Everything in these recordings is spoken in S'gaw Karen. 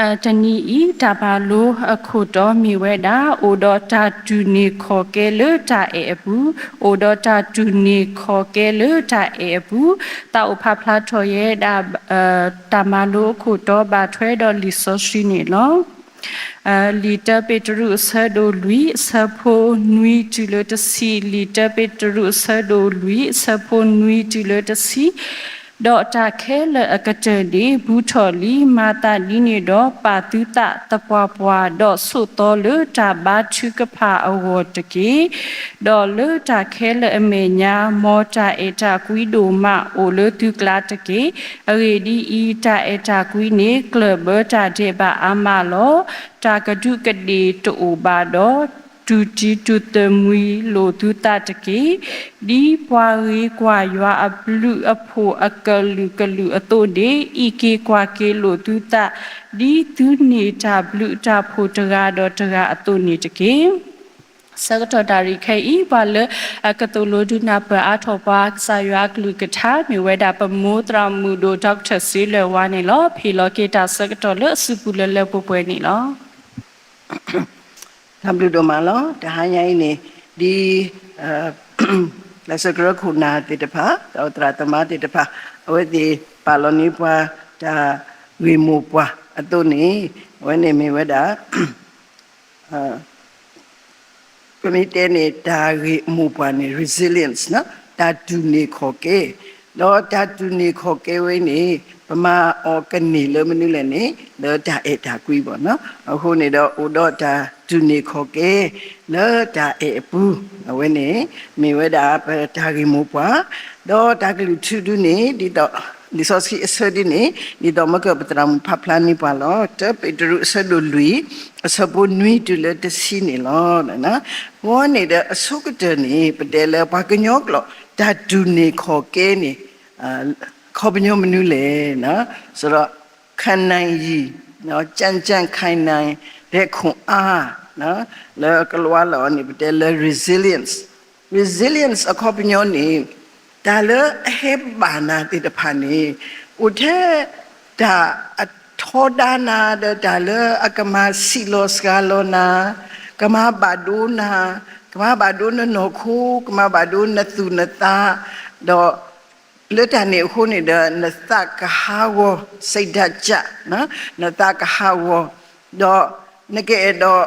တနံၤအံၤ တၢ်မၤလိအခိၣ်တီမ့ၢ်ဝဲဒၣ် အိၣ်ဒီးတၢ်တူၢ်န့ၢ်ခီၣ်ကဲလၢတၢ်အဲၣ်အပူၤ, အိၣ်ဒီးတၢ်တူၢ်န့ၢ်ခီၣ်ကဲလၢတၢ်အဲၣ်အပူၤ, သးအိၣ်ဖးဖျါထီၣ်ယဲဒၣ် တၢ်မၤလိအခိၣ်တီဘၣ်ထွဲဒီးလံာ်စီဆှံန့ၣ်လီၤ. လံာ်တၢပ့းတရူးအဆၢဒိၣ်လွံၢ် အဆၢဖိနွံတုၤလၢတဆံ, လံာ်တၢပ့းတရူးအဆၢဒိၣ်လွံၢ် အဆၢဖိနွံတုၤလၢတဆံ, ဒီးတၢ်ခဲလၢာ်အကတၢၢ်န့ၣ် ဘူးထီၣ်လံ, မၤသးဒ်န့ၣ်ဒီး ပာ်သုသးသပှၢ်ပှၢ်, ဒီးဆိးသီလၢတၢ်ဘါထုကဖၣ်အဂီၢ်တက့ၢ်. ဒီးလၢတၢ်ခဲလၢာ်အမဲာ်ညါ မ်တၢ်အဲၣ်တၢ်ကွံဒိၣ်မးအိၣ်လၢသုကျါတက့ၢ်. အဂ့ၢ်ဒ်အံၤ, တၢ်အဲၣ်တၢ်ကွံန့ၣ် ကျၢၢ်ဘၢတၢ်ဒဲးဘးအါမးလီၤ. တၢ်ကဒူးကဒ့ၣ်တအိၣ်ဘၣ်ဒီး တူၢ်တံၤတူၢ်သမှံၤလိာ်သုသးတက့ၢ်. ဒ်ပှၤဂ့ၤကွၢ်ယွၤအဘျုးအဖှိၣ်အကလုာ်ကလုာ်အသိးန့ၣ်, အံးက့ၤကွၢ်က့ၤလိာ်သုသး ဒ်သုန့ၢ်တၢ်ဘျုးတၢ်ဖှိၣ်တဂၤဒီးတဂၤအသိးန့ၣ်တက့ၢ်. ဆၢကတီၢ်တၢ်ရံၣ်ခဲအံၤ ပှၤလၢအကသိၣ်လိဒုးနၢ်ပၢၢ်အါထီၣ်ပှၤ ကစၢ်ယွၤအကလုၢ်ကထါ မ့ၢ်ဝဲဒၣ်ပမိၢ်သရၣ်မုၣ်ဒိၣ် Doctor စ့လၢၢ်ဝါန့ၣ်လီၤ. ဖ့ၣ်လီၤက့ၤတၢ်ဆၢကတီၢ်လၢအစုပူၤလၢလၢပှဲၤပှဲၤန့ၣ်လီၤ. တၢ်ဘျုးဒိၣ်မးလီၤ. တဟါညါအံၤန့ၣ် ဒ် လံာ်စကရၢခိၣ်နၢ်သ့ၣ်တဖၣ် ဒီးသရၣ်သမါသ့ၣ်တဖၣ် အဝဲသ့ၣ်ပာ်လီၤန့ၢ်ပှၤ တၢ်ဂ့ၢ်မိၢ်ပှၢ်အသိးန့ၣ် အဝဲန့ၣ်မ့ၢ်ဝဲဒၣ် ပမ့ၢ်တဲန့ၣ် တၢ်ဂ့ၢ်မိၢ်ပှၢ်န့ၣ် resilience တၢ်တူၢ်န့ၢ်ခီၣ်ကဲ, ဒီးတၢ်တူၢ်န့ၢ်ခီၣ်ကဲဝဲန့ၣ် ပမၤအီၤကန့ၢ်လၢမနုၤလဲၣ်န့ၣ် လၢတၢ်အဲၣ်တၢ်ကွံဘၣ်နီၤ. အဃိန့ၣ်ဒီး အိၣ်ဒီးတၢ်တူၢ်န့ၢ်ခီၣ်ကဲ လၢတၢ်အဲၣ်အပူၤ, အဝဲန့ၣ် မ့ၢ်ဝဲဒၣ်ပတၢ်ဂ့ၢ်မိၢ်ပှၢ်, ဒီးတၢ်ကလုၢ်ထူဒုန့ၣ် ဒ်သိး လံာ်စီဆှံအဆၢဒ်န့ၣ် ဒ်သိးမ့ၢ်ကပသရၣ်မုၣ်ဖးဖျါန့ၢ်ပှၤလီၤ. တၢပ့းတရူးအဆၢဒိၣ်လွံၢ် အဆၢဖိနွံတုၤလၢတဆံန့ၣ်လီၤ. အဝဲန့ၣ်ဒီးအဆိကတၢၢ်န့ၣ် ပတဲလၢပှၤကညီကျိာ် တၢ်တူၢ်န့ၢ်ခီၣ်ကဲန့ၣ် အခီပညီမနုၤလဲၣ်, ဆိုတော့ ခံနိုင်ရည်, ကြံ့ကြံ့ခိုင်နိုင်တဲ့ခွန်အား, လၢကလၤဝါလီၤန့ၣ် ပတဲလၢ resilience, resilience အခီပညီန့ၣ် တၢ်လၢအဟဲဘၣ်နၤသ့ၣ်တဖၣ်န့ၣ် အိၣ်ထဲ တၢ်အထီဒါနၤ ဒီးတၢ်လၢအကမၤဆံးလီၤစှၤလီၤနၤ, ကမၤဘၣ်ဒိနၤ, ကမၤဘၣ်ဒိနနီၢ်ခိ, ကမၤဘၣ်ဒိနသူၣ်နသး, ဒီး လၢတၢ်န့ၣ်အဃိန့ၣ်ဒီး နသးကဟးဂီၤ စိတ်ဓာတ်ကျ, နသးကဟးဂီၤ, ဒီးနကအဲၣ်ဒိး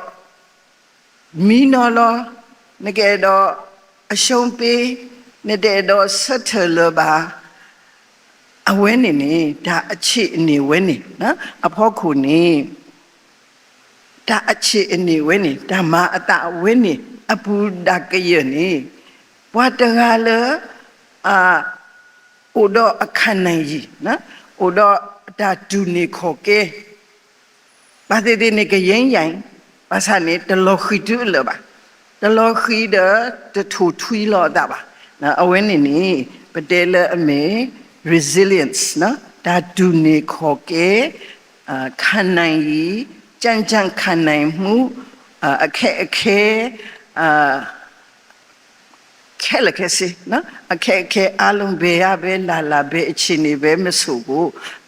မံနီၤလီၤ, နကအဲၣ်ဒိး အရှုံးပေး, နတအဲၣ်ဒိးဆၢထၢၣ်လၢၤဘၣ်. အဝဲန့ၣ်န့ၣ် တၢ်အဆ့ၣ်အန့ၣ်ဝဲန့ၣ် အဖီခိၣ်န့ၣ် တၢ်အဆ့ၣ်အန့ၣ်ဝဲန့ၣ် တၢ်မၤအသးဝဲန့ၣ် အပူၤဒၣ်ကယၢၢ်န့ၣ် ပှၤတဂၤလၢ အိၣ်ဒီးအခံနိုင်ရည်, အိၣ်ဒီးတၢ်တူၢ်န့ၢ်ခီၣ်ကဲ, ဘၣ်သ့ၣ်သ့ၣ်န့ၣ် ကယဲၢ်ယဲၢ်, ဘၣ်ဆၣ်န့ၣ် တလီၤဃံၤတုၤအလၢာ်ဘၣ်, တလီၤဃံၤဒီးတထိၣ်ထွံလီၤအသးဘၣ်. အဝဲန့ၣ်န့ၣ် ပတဲလၢအမ့ၢ် resilience တၢ်တူၢ်န့ၢ်ခီၣ်ကဲ, ခံနိုင်ရည်, ကြံ့ကြံ့ခိုင်နိုင်မှု, အခက်အခဲ ခဲလၢာ်ခဲဆ့, အခက်အခဲအားလုံး ဘယ်ရပဲလာလာ ဘယ်အခြေအနေပဲမဆိုကို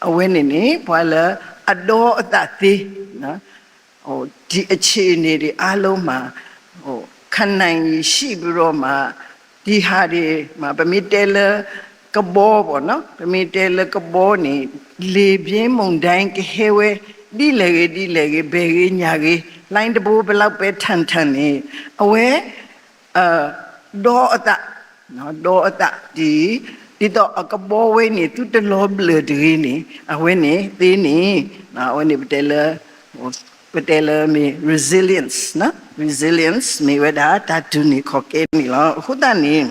အဝဲန့ၣ်န့ၣ် ပှၤလၢအဒီအသးသ့ ဒီအခြေအနေတွေအားလုံးမှာ ခံနိုင်ရည်ရှိပြီးတော့မှ ဒ်ဟးဒီး ပမ့ၢ်တဲလၢကဘီပေါ့နော်, ပမ့ၢ်တဲလၢကဘီန့ၣ် လေပြင်းမုန်တိုင်း ကဟဲဝဲ ဒ်လဲၣ်ဂ့ၤ ဒ်လဲၣ်ဂ့ၤ ဘယ်ဂ့ၤ ညာဂ့ၤ လှိုင်းတံဘိဘယ်လောက်ပဲထန်ထန်န့ၣ် အဝဲ ဒီအသး, ဒီအသးဒ် ဒ်သိးအကဘီဝဲန့ၣ် သုတလီၤဘျၢၣ်တဂ့ၤန့ၣ် အဝဲန့ၣ်သ့န့ၣ် အဝဲန့ၣ်ပတဲလၢ ပတဲလၢမ့ၢ် resilience, resilience မ့ၢ်ဝဲဒၣ် တၢ်တူၢ်န့ၢ်ခီၣ်ကဲန့ၣ်လီၤ. အဃိသတးန့ၣ်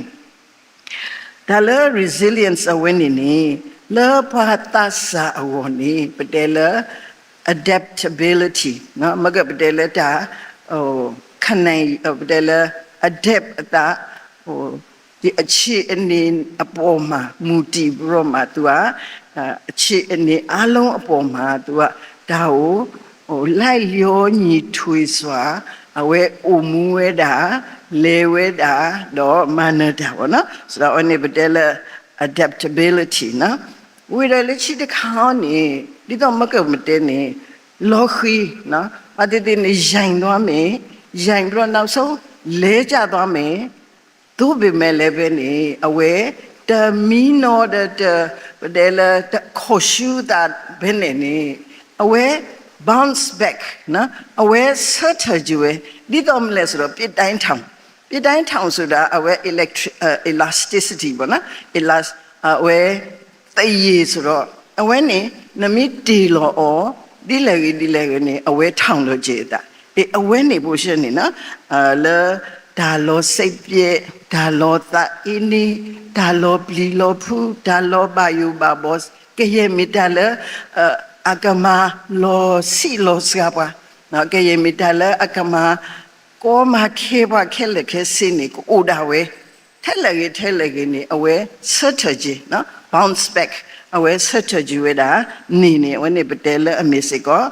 တၢ်လၢ resilience အဝဲန့ၣ်န့ၣ် လၢပှၤသးစၢ်အဂီၢ်န့ၣ် ပတဲလၢ adaptability, မ့ၢ်ကပတဲလၢတၢ် ခံနိုင်, ပတဲလၢ adapt အသး ဒီအခြေအနေအပေါ်မှာ မူတည်ပြီးတော့မှ သူက အခြေအနေအားလုံးအပေါ်မှာ သူက တၢ်ကို လိုက်လျောညီထွေစွာ အဝဲအိၣ်မူဝဲဒၣ်, လဲၤဝဲဒၣ်, ဒီးမၤနၢၤတၢ်ပေါ့နော်. ဆိုတော့ အဝဲန့ၣ်ပတဲလၢ adaptability နီၤ. ဝံၤဒီးလၢခံတခါန့ၣ် ဒ်သိးမ့ၢ်ကပတဲန့ၣ် လီၤဃံၤ, ဘၣ်သ့ၣ်သ့ၣ်န့ၣ် ယိုင်သွားမယ်, ယိုင်ပြီးတော့နောက်ဆုံး လဲကျသွားမယ်, သို့ပေမဲ့လည်းပဲန့ၣ် အဝဲ တမံနီၤဒီးတ ပတဲလၢတခိးဆူသးဘဲန့ၣ်န့ၣ် အဝဲ bounce back, အဝဲဆၢထၢၣ်က့ၤဝဲ, ဒ်သိးမနုၤလဲၣ်ဆိုတော့ ပစ်တိုင်းထောင်, ပစ်တိုင်းထောင်ဆိုတာ အဝဲ electric elasticity ပေါ့နော်, အဝဲ သယံၤဆိုတော့ အဝဲန့ၣ် နမ့ၢ်တ့ၢ်လီၤအီၤ ဒ်လဲၣ်ဂ့ၤဒ်လဲၣ်ဂ့ၤန့ၣ် အဝဲထောင်လီၤက့ၤအသး, အဝဲန့ၣ်ဖိဆၢန့ၣ် လၢ တၢ်လီၤစိတ်ပျက်, တၢ်လီၤသးအ့န့, တၢ်လီၤပျံၤလီၤဖုး, တၢ်လီၤဘၣ်ယိၣ်ဘၣ်ဘီ, ကယဲၢ်မ့ၢ်တၢ်လၢ အကမၤလီၤဆံးလီၤစှၤပှၤ, ကယဲၢ်မ့ၢ်တၢ်လၢအကမၤ ကီမၤခဲပှၤခဲလၢာ်ခဲဆ့န့ၣ် ကအိၣ်ဒၣ်ဝဲ ထဲလဲၣ်ဂ့ၤထဲလဲၣ်ဂ့ၤန့ၣ် အဝဲဆၢထၢၣ်က့ၤ, bounce back, အဝဲဆၢထၢၣ်က့ၤဝဲဒၣ်န့ၣ်န့ၣ် အဝဲန့ၣ်ပတဲလၢအမ့ၢ်စ့ၢ်ကီး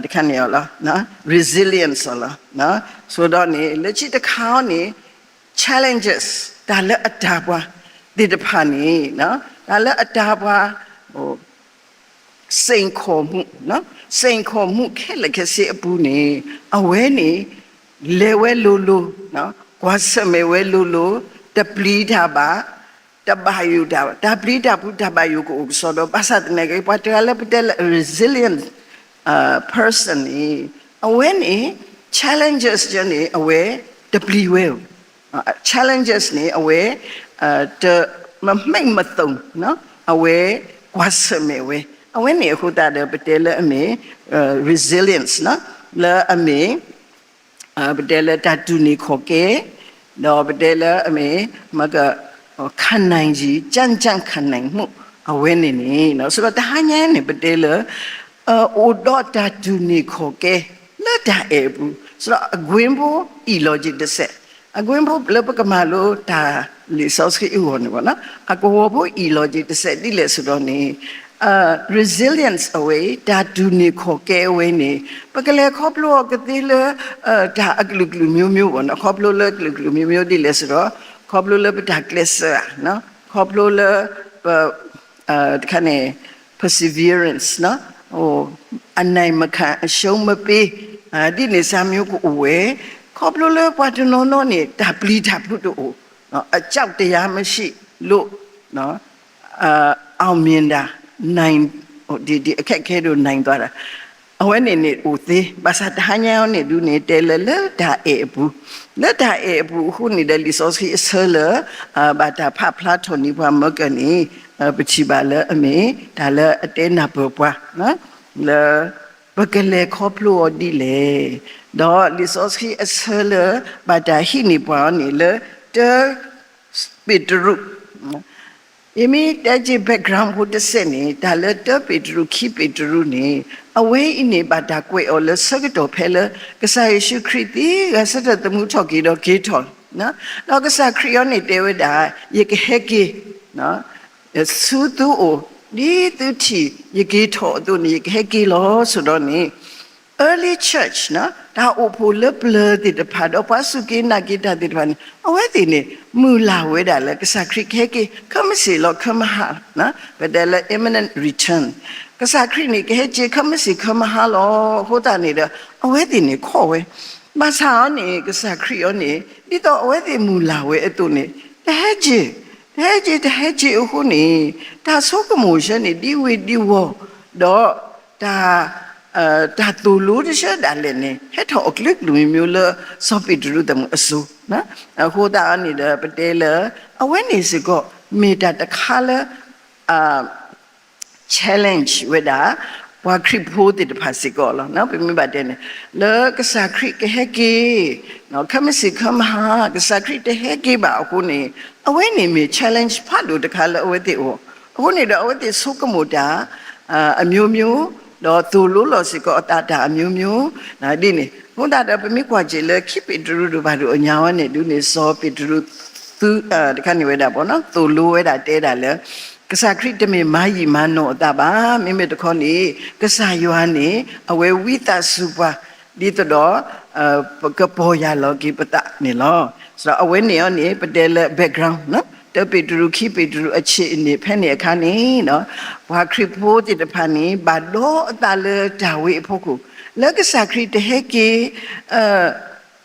တခါန့ၣ်လီၤ resilience လီၤ. ဆိုတော့န့ၣ် လၢခံတခါအံၤန့ၣ် challenges တၢ်လၢအတၢ်ပှၤသ့ၣ်တဖၣ်န့ၣ် တၢ်လၢအတၢ်ပှၤ စိန်ခေါ်မှု, စိန်ခေါ်မှုခဲလၢာ်ခဲဆ့အပူၤန့ၣ် အဝဲန့ၣ် လဲၤဝဲလိၤလိၤ, ကွၢ်ဆၢၣ်မဲာ်ဝဲလိၤလိၤ, တပျံၤတၢ်ဘၣ်, တဘၣ်ယိၣ်တၢ်ဘၣ်, တၢ်ပျံၤတၢ်ဖုးတၢ်ဘၣ်ယိၣ်ကအိၣ်ကစီဒီး ဘၣ်ဆၣ်သနာ်က့ ပှၤတဂၤလၢပတဲလၢ resilient person န့ၣ် အဝဲန့ၣ် challenges န့ၣ် အဝဲတပျံၤဝဲဧိၤ challenges န့ၣ် အဝဲ တ မမိတ်မသုန် အဝဲကွၢ်ဆၢၣ်မဲာ်ဝဲ, အဝဲန့ၣ်အဃိသတးဒီး ပတဲလၢအမ့ၢ် resilience လၢအမ့ၢ် ပတဲလၢတၢ်တူၢ်န့ၢ်ခီၣ်ကဲ, ဒီးပတဲလၢအမ့ၢ် မက ခံနိုင်ရည်, ကြံ့ကြံ့ခံနိုင်မှု အဝဲန့ၣ်န့ၣ် ဆိုတော့ တဟါညါန့ၣ် ပတဲလၢ အိၣ်ဒီးတၢ်တူၢ်န့ၢ်ခီၣ်ကဲ လၢတၢ်အဲၣ်အပူၤ, ဆိုတော့ အကွ့ဖိအံၣ်လီၤက့ၤတစဲး, အကွ့ဖိလၢပကမၤလိတၢ်လံာ်စီဆှံအဂီၢ်န့ၣ် အကဝီၤဖိအံၣ်လီၤက့ၤတစဲးဒ်လဲၣ်ဆိုတော့န့ၣ် resilience အဝဲအံၤ တၢ်တူၢ်န့ၢ်ခီၣ်ကဲအဝဲန့ၣ် ပကလဲၤခီဖျိအီၤကသ့လၢ တၢ်အကလုာ်ကလုာ်မျိုးမျိုးပေါ့နော်, ခီဖျိလၢကလုာ်ကလုာ်မျိုးမျိုးဒ်လဲၣ်ဆိုတော့ ခီဖျိလၢပတၢ်ကျဲးစၢးဧါ, ခီဖျိလၢ ပ တခါန့ၣ် perseverance အနိုင်မခံ အရှုံးမပေး ဒ်န့ၣ်စၢ်မျိုးကအိၣ်ဝဲ, ခီဖျိလၢပှၤတနီၤနီၤန့ၣ် တၢ်ပျံၤတၢ်ဖုးတအိၣ် အကြောက်တရားမရှိလို့ အောင်မြင်တာ နိုင် ဒီအခက်အခဲတို့ နိုင်သွားတာ အဝဲန့ၣ်န့ၣ်အိၣ်သ့, ဘၣ်ဆၣ်တဟါညါအံၤန့ၣ် ဒုးန့ၣ်တဲလၢလၢတၢ်အဲၣ်အပူၤ, လၢတၢ်အဲၣ်အပူၤအဃိန့ၣ်ဒီး လံာ်စီဆှံအဆၢလၢ ဘၣ်တၢ်ဖးဖျါထီၣ်န့ၢ်ပှၤမၢကၢၢ်န့ၣ် ပထံၣ်ဘၣ်လၢအမ့ၢ် တၢ်လၢအတဲနၢ်ပၢၢ်ပှၤ လၢ ပကလဲၤခီဖျိအီၤဒ်လဲၣ်, ဒီးလံာ်စီဆှံအဆၢလၢ ဘၣ်တၢ်ဟံးန့ၢ်ပှၤအီၤန့ၣ်လၢ တၢ ပ့းတရူး ယမ့ၢ်တဲက့ၤ background ဖိတစဲးန့ၣ် တၢ်လၢတၢပ့းတရူး ခံပ့းတရူးန့ၣ် အဝဲအံၤန့ၣ် ဘၣ်တၢ်ကွဲးအီၤလၢဆၢကတီၢ်ဖဲလၢ ကစၢ်ယ့ၣ်ၡူးခရံာ်သံဂၤဆၢထၢၣ်သမူထီၣ်က့ၤဒီးက့ၤထီၣ်, ဒီးကစၢ်ခရံာ်အံၤန့ၣ်တဲဝဲဒၣ် ယကဟဲက့ၤ ဆူသုအိၣ် ဒ်သုထံၣ်ယက့ၤထီၣ်အသိးန့ၣ် ယကဟဲက့ၤလီၤဆိုဒီးန့ၣ် early church တၢ်အိၣ်ဖှိၣ်လၢပျၢၤသ့ၣ်တဖၣ် ဒီးပှၤစူၢ်က့ၤနာ်က့ၤတၢ်သ့ၣ်တဖၣ်န့ၣ် အဝဲသ့ၣ်န့ၣ် မုၢ်လၢ်ဝဲဒၣ်လၢ ကစၢ်ခရံာ်ကဟဲက့ၤ ခဲမုၢ်ဆ့ၣ်လီၤ ခဲမုၢ်ဟါ, ပတဲလၢ imminent return ကစၢ်ခရံာ်န့ၣ် ကဟဲက့ၤ ခဲမုၢ်ဆ့ၣ် ခဲမုၢ်ဟါလီၤ. အဃိသတးန့ၣ်ဒီး အဝဲသ့ၣ်န့ၣ်ခိးဝဲ ဘၣ်ဆၣ်အီၤန့ၣ် ကစၢ်ခရံာ်အံၤန့ၣ် ဒ်သိးအဝဲသ့ၣ်မုၢ်လၢ်ဝဲအသိးန့ၣ် တဟဲက့ၤ, တဟဲက့ၤ တဟဲက့ၤအဃိန့ၣ် တၢ်ဆိကမိၣ်ဆၢန့ၣ် ဒ်ဝ့ၤဒ်ဝီၤ ဒီး တၢ် တၢ်သိၣ်လိတဆၢဒၣ်လဲာ်န့ၣ် ဟဲထီၣ်အကလုာ်ကလုာ်မံၤမံၤလၢ စီၤပ့းတရူးသးမုၣ်အစိၤ, အဃိသတးအီၤန့ၣ်ဒီး ပတဲလၢ အဝဲန့ၣ်စ့ၢ်ကီး မ့ၢ်တၢ်တခါလၢ challenge ဝဲဒၣ် ပှၤခရံာ်ဖိသ့ၣ်တဖၣ်စ့ၢ်ကီးလီၤ. ပမ့ၢ်ဘၣ်တဲန့ၣ် လၢကစၢ်ခရံာ်ကဟဲက့ၤ ခဲမုၢ်ဆ့ၣ် ခဲမုၢ်ဟါ ကစၢ်ခရံာ်တဟဲက့ၤဘၣ်အဃိန့ၣ် အဝဲန့ၣ်မ့ၢ် challenge ဖးဒိၣ်တခါလၢအဝဲသ့ၣ်အဂီၢ်, အဃိန့ၣ်ဒီး အဝဲသ့ၣ်ဆိကမိၣ်တၢ် အမျိုးမျိုး ဒီးသိၣ်လိလီၤစ့ၢ်ကီးအသးတၢ်အမျိုးမျိုး ဒ်န့ၣ် အဃိသတးဒီး ပမ့ၢ်ကွၢ်က့ၤလၢ ခံပ့းတရူးတဖၣ်ဒိၣ်အညါဝဲန့ၣ် ဒ်န့ၣ် စီၤပ့းတရူး သု တခါန့ၣ်ဝဲဒၣ် သိၣ်လိဝဲဒၣ်တဲဒၣ်လၢ ကစၢ်ခရံာ်တမ့ၢ်မၤယံာ်မၤနီၢ်အသးဘၣ်, မ့မ့ၢ်တခီန့ၣ် ကစၢ်ယွၤန့ၣ် အဝဲဝံသးစူၤပှၤ ဒ်သိးဒီး ပကပီၢ်ယၢ်လီၤက့ၤပသးန့ၣ်လီၤ. ဆိုတော့ အဝဲန့ၣ်အီၤန့ၣ် ပတဲလၢ background တၢ ပ့းတရူး ခံ ပ့းတရူး အဆံးအနံၣ် ဖဲန့ၣ်အခါန့ၣ် ပှၤခရံာ်ဖိသ့ၣ်တဖၣ်န့ၣ် ဘၣ်ဒီးအသးလၢတၢ်ဝဲအဖီခိၣ်, လၢကစၢ်ခရံာ်တဟဲက့ၤ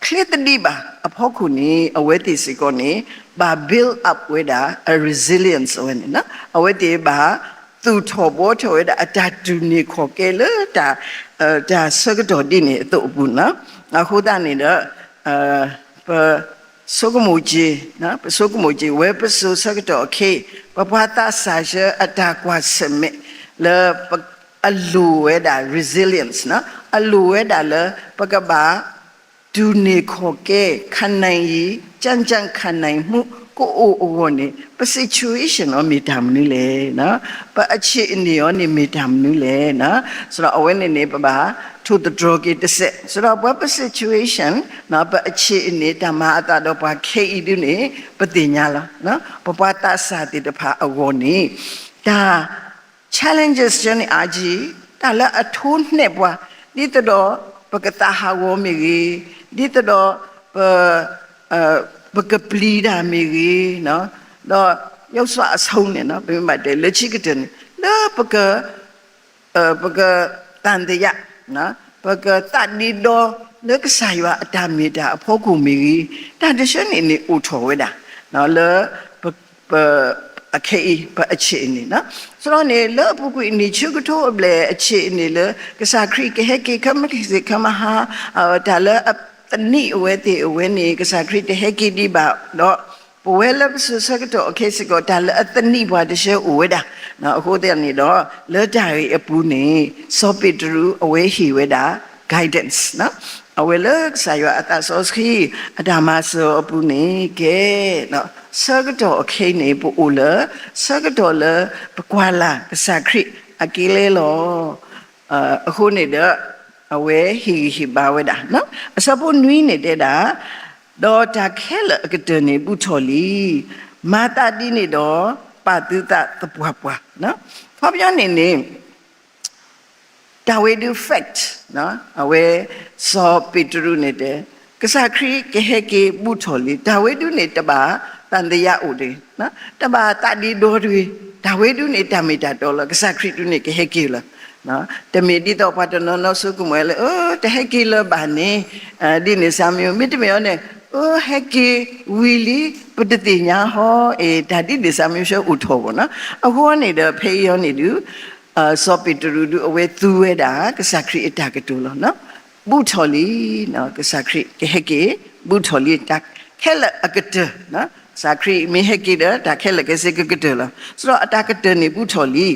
ချ့သဒံးဘၣ်အဖီခိၣ်န့ၣ် အဝဲသ့ၣ်စ့ၢ်ကီးန့ၣ် ဘၣ် build up ဝဲဒၣ် အ resilience အဝဲန့ၣ်, အဝဲသ့ၣ်ဘၣ် သူၣ်ထီၣ်ဘှီထီၣ်ဝဲဒၣ် အတၢ်တူၢ်န့ၢ်ခီၣ်ကဲလၢ တၢ်ဆၢကတီၢ်ဒ်န့ၣ်အသိးအပူၤန့ၣ်. အဃိသတးန့ၣ်ဒီး ပဆိကမိၣ်က့ၤ, ပဆိကမိၣ်က့ၤ ဝဲပစိၤဆၢကတီၢ်အခဲအံၤ ပပှၤသးစၢ်ဆၢအတၢ်ကွၢ်ဆၢၣ်မဲာ်လၢ အလိၣ်ဝဲဒၣ် resilience န့ၣ်, အလိၣ်ဝဲဒၣ်လၢ ပကဘၣ် တူၢ်န့ၢ်ခီၣ်ကဲ ခံနိုင်ရည် ကြံ့ကြံ့ခံနိုင်မှု ကအိၣ်အဂီၢ်န့ၣ် ပ situation အီၤမ့ၢ်တၢ်မနုၤလဲၣ်, ပအဆံးအနံၣ်အီၤန့ၣ်မ့ၢ်တၢ်မနုၤလဲၣ်. ဆိုတော့ အဝဲန့ၣ်န့ၣ် ပဘၣ်ထိၣ်သတြီၤက့ၤတစဲး, ဆိုတော့ ပှၤပ situation န့ၣ် ပအဆံးအနံၣ် တၢ်မၤအသးဒီးပှၤခဲအံၤဒုန့ၣ် ပသ့ၣ်ညါလီၤ. ပပှၤသးစၢ်သ့ၣ်တဖၣ်အဂီၢ်န့ၣ် တၢ် challenges န့ၣ် အါကံ, တၢ်လၢအထိးနဲၣ်ပှၤ, ဒ်သိးဒီး ပကသးဟးဂီၤမ့ၢ်ဂ့ၤ, ဒ်သိးဒီး ပ ပကပျံၤတၢ်မ့ၢ်ဂ့ၤ, ဒီး ယိၤသွးအဆိန့ၣ် ပမ့ၢ်ဘၣ်တဲလၢခံကတၢၢ်န့ၣ် လၢပက ပက သံသယ, ပကသးဒ့ဒီလၢကစၢ်ယွၤအတၢ်မ့ၢ်တၢ်အဖီခိၣ်မ့ၢ်ဂ့ၤ, တၢ်တဆၢန့ၣ်န့ၣ်အိၣ်ထီၣ်ဝဲဒၣ် လၢ ပ အခဲအံၤ ပအဆံးအနံၣ်န့ၣ်. ဆိုတော့န့ၣ် လၢအပူၤကွံာ်အနံၣ်ဆၢကထိအဘျဲၣ်အဆံးအနံၣ်လၢ ကစၢ်ခရံာ်ကဟဲက့ၤခဲမုၢ်ဆ့ၣ်ခဲမုၢ်ဟါ, တၢ်လၢအသနံးအဝဲသ့ၣ်အဝဲန့ၣ် ကစၢ်ခရံာ်တဟဲက့ၤဒံးဘၣ်ဒီး ပဝဲလၢပစိၤဆၢကတီၢ်အခဲစ့ၢ်ကီး တၢ်လၢအသနံးပှၤတဆၢအိၣ်ဝဲဒၣ်. အဃိသတးန့ၣ်ဒီး လၢတၢ်ဂ့ၢ်အပူၤန့ၣ် စီၤပ့းတရူးအဝဲဟ့ၣ်ဝဲဒၣ် guidance အဝဲလၢကစၢ်ယွၤအသးစီဆှံ အတၢ်မၤစၢၤအပူၤန့ၣ် ကဲ ဆၢကတီၢ်အခဲအံၤန့ၣ် ပအိၣ်လၢ ဆၢကတီၢ်လၢ ပကွၢ်လၢ်ကစၢ်ခရံာ်အက့လဲလီၤ. အဃိန့ၣ်ဒီး အဝဲဟ့ၣ်ဂံၢ်ဟ့ၣ်ဘါဝဲဒၣ် အဆၢဖိနွံန့ၣ်တဲဒၣ်, ဒီးတၢ်ခဲလၢာ်အကတၢၢ်န့ၣ်ဘူးထီၣ်လံ. မၤသးဒ်န့ၣ်ဒီး ပာ်သုသးသပှၢ်ပှၢ်. ခီပညီန့ၣ်န့ၣ် တၢ်ဝဲဒု fact အဝဲ စီၤပ့းတရူးန့ၣ်တဲ ကစၢ်ခရံာ်ကဟဲက့ၤဘူးထီၣ်လံ. တၢ်ဝဲဒုန့ၣ် တဘၣ်သံသယအိၣ်တဂ့ၤ, တဘၣ်သးဒ့ဒီတဂ့ၤ. တၢ်ဝဲဒုန့ၣ် တၢ်မ့ၢ်တၢ်တီလီၤ. ကစၢ်ခရံာ်ဒုန့ၣ် ကဟဲက့ၤလီၤ. တမ့ၢ်ဒ်သိးပှၤတနီၤနီၤဆိကမိၣ်လၢ တဟဲက့ၤလၢၤဘၣ်န့ၣ် ဒ်န့ၣ်စၢ်မံၤ မ့တမ့ၢ်အီၤန့ၣ် ဟဲက့ၤဝံၤလံ ပတသ့ၣ်ညါဟီ တၢ်ဒ်န့ၣ်စၢ်မံၤဆၢအိၣ်ထီၣ်ဘၣ်နီၤ. အဃိန့ၣ်ဒီး ဖဲအံၤအီၤန့ၣ်ဒု စီၤပ့းတရူးဒု အဝဲသူဝဲဒၣ် ကစၢ်ခရံာ်အတၢ်ကတိၤလီၤ. ဘူးထီၣ်လံ, ကစၢ်ခရံာ်ကဟဲက့ၤ ဘူးထီၣ်လံ တၢ်ခဲလၢာ်အကတၢၢ်, ကစၢ်ခရံာ်မ့ၢ်ဟဲက့ၤဒီး တၢ်ခဲလၢာ်ခဲဆ့ကကတၢၢ်လီၤ. ဆိုတော့ အတၢ်ကတၢၢ်န့ၣ်ဘူးထီၣ်လံ.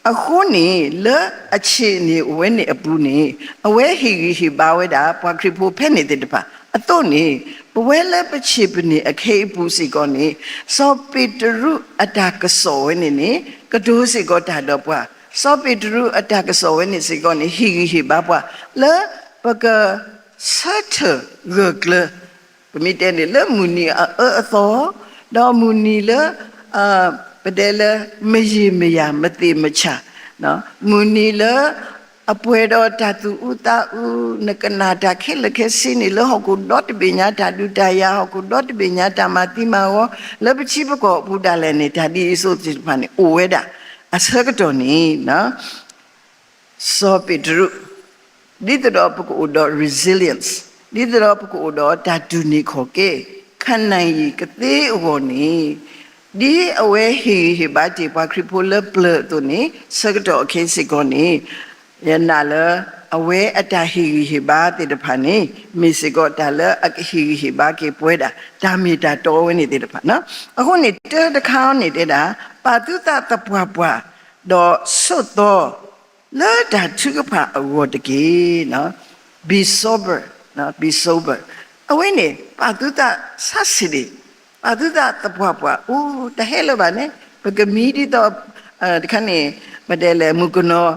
အဃိန့ၣ် လၢအဆံးအနံၣ်အဝဲန့ၣ်အပူၤန့ၣ် အဝဲဟ့ၣ်ဂံၢ်ဟ့ၣ်ဘါဝဲဒၣ် ပှၤခရံာ်ဖိဖဲန့ၣ်သ့ၣ်တဖၣ်အသိးန့ၣ် ပဝဲလၢပဆံးပနံၣ်အခဲအံၤအပူၤစ့ၢ်ကီးန့ၣ် စီၤပ့းတရူးအတၢ်ကစီၣ်ဝဲန့ၣ်န့ၣ် ကတိၤစ့ၢ်ကီးတၢ်ဒီးပှၤ, စီၤပ့းတရူးအတၢ်ကစီၣ်ဝဲန့ၣ်စ့ၢ်ကီးန့ၣ် ဟ့ၣ်ဂံၢ်ဟ့ၣ်ဘါပှၤ လၢပကဆၢထၢၣ်ဂၢၢ်ကျၢၤ ပမ့ၢ်တဲန့ၣ် လၢမုၢ်နံၤအအၢအသီ, ဒီးမုၢ်နံၤလၢ ပတဲလၢ မယံာ်မယၤ မသ့ၣ်မဆၣ်, မုၢ်နံၤလၢ အပှဲၤဒီးတၢ်သူၣ်အူသးအူ, နကနၣ်တၢ်ခဲလၢာ်ခဲဆ့န့ၣ် လၢဟီၣ်ခိၣ်ဒီတဘ့ၣ်ညါ တၢ်ဒုးတၢ်ယၤ ဟီၣ်ခိၣ်ဒီတဘ့ၣ်ညါ တၢ်မၤသံမၤဝီ, လၢပထံပကီၢ်အပူၤဒၣ်လဲာ်န့ၣ် တၢ်ဒ်အံၤအသိးသ့ၣ်တဖၣ်န့ၣ် အိၣ်ဝဲဒၣ် အဆၢကတီၢ်န့ၣ် စီၤပ့းတရူး ဒ်သိးဒီးပကအိၣ်ဒီး resilience, ဒ်သိးဒီးပကအိၣ်ဒီးတၢ်တူၢ်န့ၢ်ခီၣ်ကဲ ခံနိုင်ရည် ကသ့အဂီၢ်န့ၣ်, ဒ်အဝဲဟ့ၣ်ဂံၢ်ဟ့ၣ်ဘါတ့ၢ်ပှၤခရံာ်ဖိလၢပျၢၤအသိးန့ၣ် ဆၢကတီၢ်အခဲစ့ၢ်ကီးန့ၣ်, ယနာ်လၢ အဝဲအတၢ်ဟ့ၣ်ဂံၢ်ဟ့ၣ်ဘါသ့ၣ်တဖၣ်န့ၣ် မ့ၢ်စ့ၢ်ကီးတၢ်လၢအကဟ့ၣ်ဂံၢ်ဟ့ၣ်ဘါက့ၤပဝဲဒၣ် တၢ်မ့ၢ်တၢ်တီဝဲန့ၣ်သ့ၣ်တဖၣ်. အဃိန့ၣ် တၢတခါန့ၣ်တဲဒၣ် ပာ်သုသးသပှၢ်ပှၢ် ဒီးဆိးသီ လၢတၢ်ထုကဖၣ်အဂီၢ်တက့ၢ်. Be sober, be sober. အဝဲန့ၣ် ပာ်သုသးဆါဆံးဒံး, ပာ်သုသးသပှၢ်ပှၢ်, အိ တဟဲလၢၤဘၣ်န့ၣ် ပကမံဒ်သိး တခါန့ၣ် ပတဲလဲၣ် မုၣ်ကနီၤ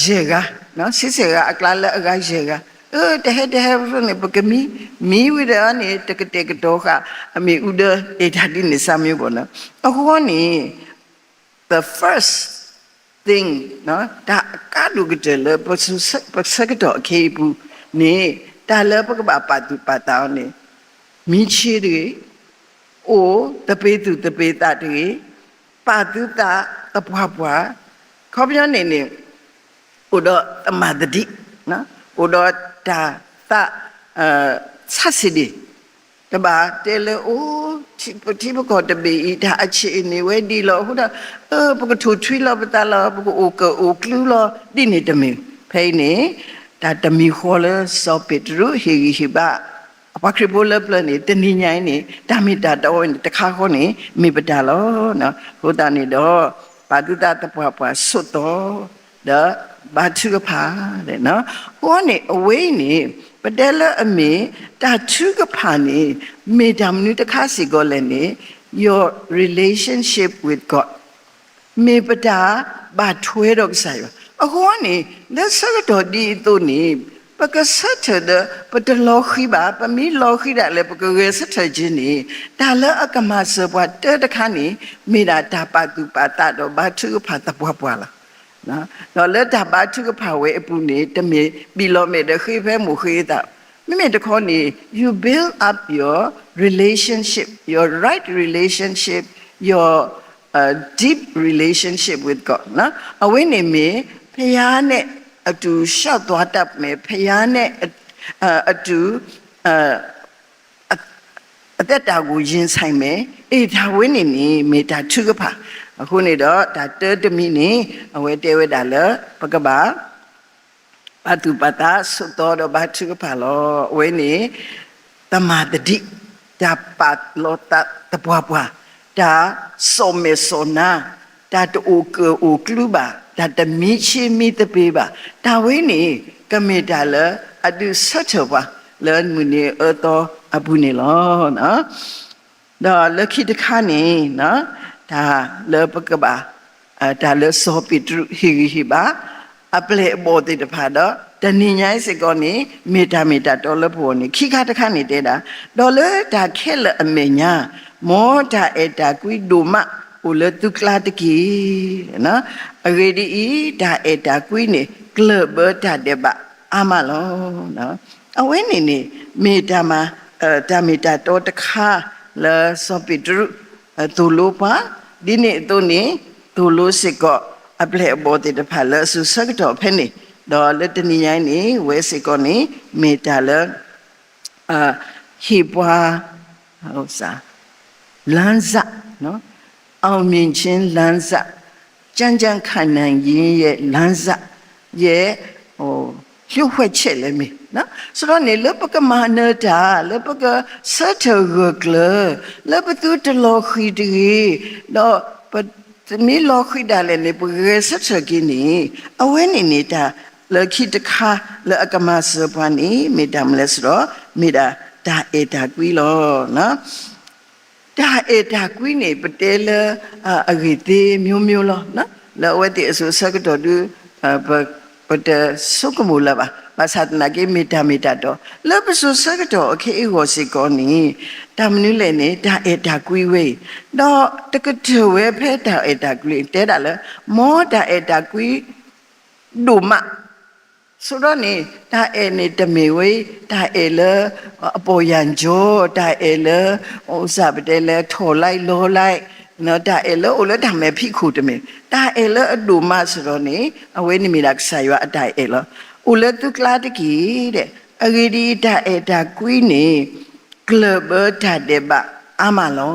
ယဲၢ်ဂၤ, ဆံဆဲၣ်ဂၤအကျါလၢအဂၤယဲၢ်ဂၤ, တဟဲတဟဲန့ၣ် ပကမံ, မံဝံၤဒီးန့ၣ် တကတဲာ်ကတီၤဃာ် အမ့ၣ်အူဒၢ အ့ၣ်တၢ်ဒ်န့ၣ်စၢ်မံၤဘၣ်နီၤ. အဃိန့ၣ် the first thing တၢ်အကါဒိၣ်ကတၢၢ်လၢ ပဆၢကတီၢ်အခဲအံၤအပူၤန့ၣ် တၢ်လၢပကဘၣ်ပာ်သူၣ်ပာ်သးအီၤန့ၣ် မံဆ့တဂ့ၤ, အိၣ်သပ့ၤသူၣ်သပ့ၤသးတဂ့ၤ, ပာ်သုသးသပှၢ်ပှၢ်, ခီပညီန့ၣ်န့ၣ် အိၣ်ဒီးသမၢ်သဒံး, အိၣ်ဒီးတၢ်သး ဆးဆံးဒံး, တဘၣ်တဲလၢအိၣ် ထံပကီၢ်တဘ့ၣ်အံၤ တၢ်အဆံးန့ၣ်ဝဲဒ်လီၤအဃိဒီး ပကထိၣ်ထွံလီၤပသးလီၤ ပကအိၣ်ကၢၣ်အိၣ်ကျူလီၤ ဒ်န့ၣ်တမ့ၢ်. ဖဲအံၤန့ၣ် တၢ်တမံၤဃီလၢစီၤပ့းတရူးဟ့ၣ်ဂံၢ်ဟ့ၣ်ဘါ အပှၤခရံာ်ဖိလၢပျၢၤန့ၣ် တနံၤညါအံၤန့ၣ် တၢ်မ့ၢ်တၢ်တီဝဲန့ၣ် တခါဃီန့ၣ် မ့ၢ်ပတၢ်လီၤ. အဃိသတးန့ၣ်ဒီး ပာ်သုသးသပှၢ်ပှၢ်ဆိးသီ ဒီးဘါထုကဖၣ် အဃိန့ၣ် အဝဲအံၤန့ၣ် ပတဲလၢအမ့ၢ်တၢ်ထုကဖၣ်န့ၣ် မ့ၢ်တၢ်မနုၤတခါစ့ၢ်ကီးလဲၣ်န့ၣ် your relationship with God မ့ၢ်ပတၢ်ဘၣ်ထွဲဒီးကစၢ်ယွၤ. အဃိန့ၣ် လၢဆၢကတီၢ်ဒ်အသိးန့ၣ် ပကဆၢထၢၣ်ဒီး ပတလီၤဃံၤဘၣ်, ပမ့ၢ်လီၤဃံၤဒၣ်လဲာ် ပကဂဲၤဆၢထၢၣ်က့ၤန့ၣ် တၢ်လၢအကမၤစၢၤပှၤတၢ်တခါန့ၣ် မ့ၢ်ဒၣ်တၢ်ပာ်သူၣ်ပာ်သးဒီးဘါထုကဖၣ်သပှၢ်ပှၢ်လီၤ. ဒီးလၢတၢ်ဘါထုကဖၣ်ဝဲအပူၤန့ၣ် တမ့ၢ်ဘံၣ်လီၤမဲာ်ဒီးဃ့ဖဲမိၢ်ဃ့သး, မ့မ့ၢ်တခီန့ၣ် you build up your relationship, your right relationship, your deep relationship with God အဝဲန့ၣ်မ့ၢ် ဖယါနဲၣ်အတူၢ် ရှီၣ်သွါတၢ်မဲာ် ဖယါနဲၣ်အတူၢ် အသက်တာကို ရင်ဆိုင်မယ်, အ့ၣ် တၢ်ဝဲန့ၣ်န့ၣ် မ့ၢ်တၢ်ထုကဖၣ်. အဃိန့ၣ်ဒီး တၢ်တၢတမံၤန့ၣ် အဝဲတဲဝဲဒၣ်လၢ ပကဘၣ် ပာ်သူၣ်ပာ်သးဆိးသီဒီးဘါထုကဖၣ်လီၤ. အဝဲန့ၣ် သမၢ်သဒံး, တၢ်ပာ်လီၤသးသပှၢ်ပှၢ်, တၢ်စီၣ်မဲာ်စီၣ်နါ, တၢ်တအိၣ်ကၢၣ်အိၣ်ကျူဘၣ်, တၢ်တမံဆ့မံသပ့ၤဘၣ်, တၢ်ဝဲန့ၣ် ကမ့ၢ်တၢ်လၢအဒုးဆၢထၢၣ်ပှၤလၢမုၢ်နံၤအၢသီအပူၤန့ၣ်လီၤ. ဒီးလၢခံတခါန့ၣ် တၢ်လၢပကဘၣ် တၢ်လၢစီၤပ့းတရူးဟ့ၣ်ဂံၢ်ဟ့ၣ်ဘါ အပျဲၢ်အဘီၣ်သ့ၣ်တဖၣ်ဒီး တနံၤညါအံၤစ့ၢ်ကီးန့ၣ် မ့ၢ်တၢ်မ့ၢ်တၢ်တီလၢပဂီၢ်န့ၣ် ခံခါတခါန့ၣ်တဲဒၣ်, ဒီးလၢတၢ်ခဲလၢာ်အမဲာ်ညါ မ်တၢ်အဲၣ်တၢ်ကွံဒိၣ်မးအိၣ်လၢသုကျါတက့ၢ်. အဂ့ၢ်ဒ်အံၤ, တၢ်အဲၣ်တၢ်ကွံန့ၣ် ကျၢၢ်ဘၢတၢ်ဒဲးဘးအါမးလီၤ. အဝဲန့ၣ်န့ၣ် မ့ၢ်တၢ်မၤ တၢ်မ့ၢ်တၢ်တီတခါလၢစီၤပ့းတရူး သိၣ်လိပှၤ, ဒ်န့ၣ်အသိးန့ၣ် သိၣ်လိစ့ၢ်ကီး အပျဲၢ်အဘီၣ်သ့ၣ်တဖၣ်လၢအစိၤဆၢကတီၢ်ဖဲန့ၣ်, ဒီးလၢတနံၤညါအံၤန့ၣ် ဝဲစ့ၢ်ကီးန့ၣ် မ့ၢ်တၢ်လၢ ဟ့ၣ်ပှၤ လမ်းစ, အောင်မြင်ခြင်းလမ်းစ, ကြံ့ကြံ့ခံနိုင်ခြင်းရဲ့လမ်းစ, ရဲ့ လျှို့ဝှက်ချက်လည်းမ့ၢ်, ဆိုတော့န့ၣ် လၢပကမၤနၢၤတၢ် လၢပကဆၢထၢၣ်ဂၢၢ်ကျၢၤ လၢပသုတလီၤဃံၤတဂ့ၤ, ဒီးပမ့ၢ်လီၤဃံၤဒၣ်လဲာ်န့ၣ် ပဂဲၤဆၢထၢၣ်က့ၤန့ၣ် အဝဲန့ၣ်န့ၣ် တၢ်လၢခံတခါလၢအကမၤစၢၤပှၤန့ၣ် မ့ၢ်တၢ်မနုၤလဲၣ်ဆိုတော့ မ့ၢ်ဒၣ်တၢ်အဲၣ်တၢ်ကွံလီၤ. တၢ်အဲၣ်တၢ်ကွံန့ၣ် ပတဲလၢ အဂ့ၢ်သ့မျိုးမျိုးလီၤ. လၢအဝဲသ့ၣ်အစိၤဆၢကတီၢ်ဒု ပတဆိကမိၣ်လၢၤဘၣ်. ဘၣ်ဆၣ်သနာ်က့ မ့ၢ်တၢ်မ့ၢ်တၢ်တီ လၢပစိၤဆၢကတီၢ်အခဲအံၤအဂီၢ်စ့ၢ်ကီးန့ၣ် တၢ်မနုၤလဲၣ်န့ၣ် တၢ်အဲၣ်တၢ်ကွံဝဲအံၤ, ဒီးတကတၢၢ်ဝဲဖဲတၢ်အဲၣ်တၢ်ကွံ တဲဒၣ်လၢ မ်တၢ်အဲၣ်တၢ်ကွံ ဒိၣ်မး ဆိုတော့န့ၣ် တၢ်အဲၣ်န့ၣ်တမ့ၢ်ဝဲ တၢ်အဲၣ်လၢ အပေါ်ယံကျော်, တၢ်အဲၣ်လၢ အိၣ်စၢ်ပတဲလၢ ထော်လိုက်လောလိုက်, တၢ်အဲၣ်လၢအိၣ်လၢတၢ်မဲာ်ဖံးခိၣ်တမ့ၢ်, တၢ်အဲၣ်လၢအဒိၣ်မး ဆိုတော့န့ၣ် အဝဲန့ၣ်မ့ၢ်ဒၣ်ကစၢ်ယွၤအတၢ်အဲၣ်လီၤ. အိၣ်လၢသုကျါတက့ၢ် အဂ့ၢ်ဒ်အံၤ, တၢ်အဲၣ်တၢ်ကွံန့ၣ် ကျၢၢ်ဘၢတၢ်ဒဲးဘးအါမးလီ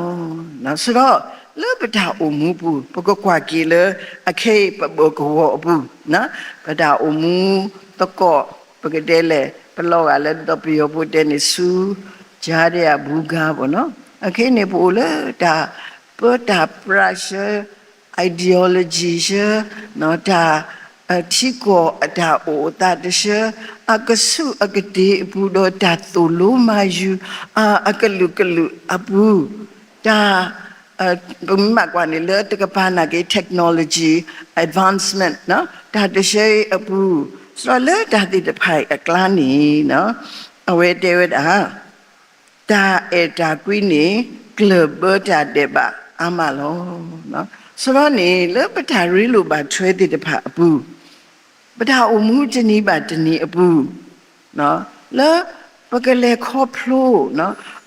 ၤ. ဆိုတော့ လၢပတၢ်အိၣ်မူပူၤ ပကကွၢ်က့ၤလၢ အခဲအံၤပဘၢၣ်ကဝီၤအပူၤ, ပတၢ်အိၣ်မူသကိး ပကတဲလဲၣ် ပလီၤဂာ်လၢ ဒီးပယီၤဖိတဲန့ၣ် ဆူ ကြားထဲက ဘူးခါ ပေါ့နော်, အခဲအံၤန့ၣ် ပအိၣ်လၢတၢ်ပၢတၢ်ပြးဆှၢ ideology ဆှၢ, တၢ် ထံကီၢ်အတၢ်အိၣ်အသးတဆှၢ, အကဆူၣ်အကတ့ၤအပူၤ ဒီးတၢ်သိၣ်လိမၤယုၤ အကလုာ်ကလုာ်အပူၤ, တၢ် ပမ့ၢ်မၤကွၢ်န့ၣ် လၢတကပၤနာ်က့ technology advancement တၢ်တဆှၢအံၤအပူၤ, ဆိုတော့လၢတၢ်သ့ၣ်တဖၣ်အံၤအကျါန့ၣ် အဝဲတဲဝဲဒၣ် တၢ်အဲၣ်တၢ်ကွံန့ၣ် ကျၢၢ်ဘၢတၢ်ဒဲးဘးအါမးလီၤ. ဆိုတော့န့ၣ် လၢပတၢ်ရ့လိာ်ဘၣ်ထွဲသ့ၣ်တဖၣ်အပူၤ, ပတၢ်အိၣ်မူတနံၤဘၣ်တနံၤအပူၤ, လၢ ပကလဲၤခီဖျိ,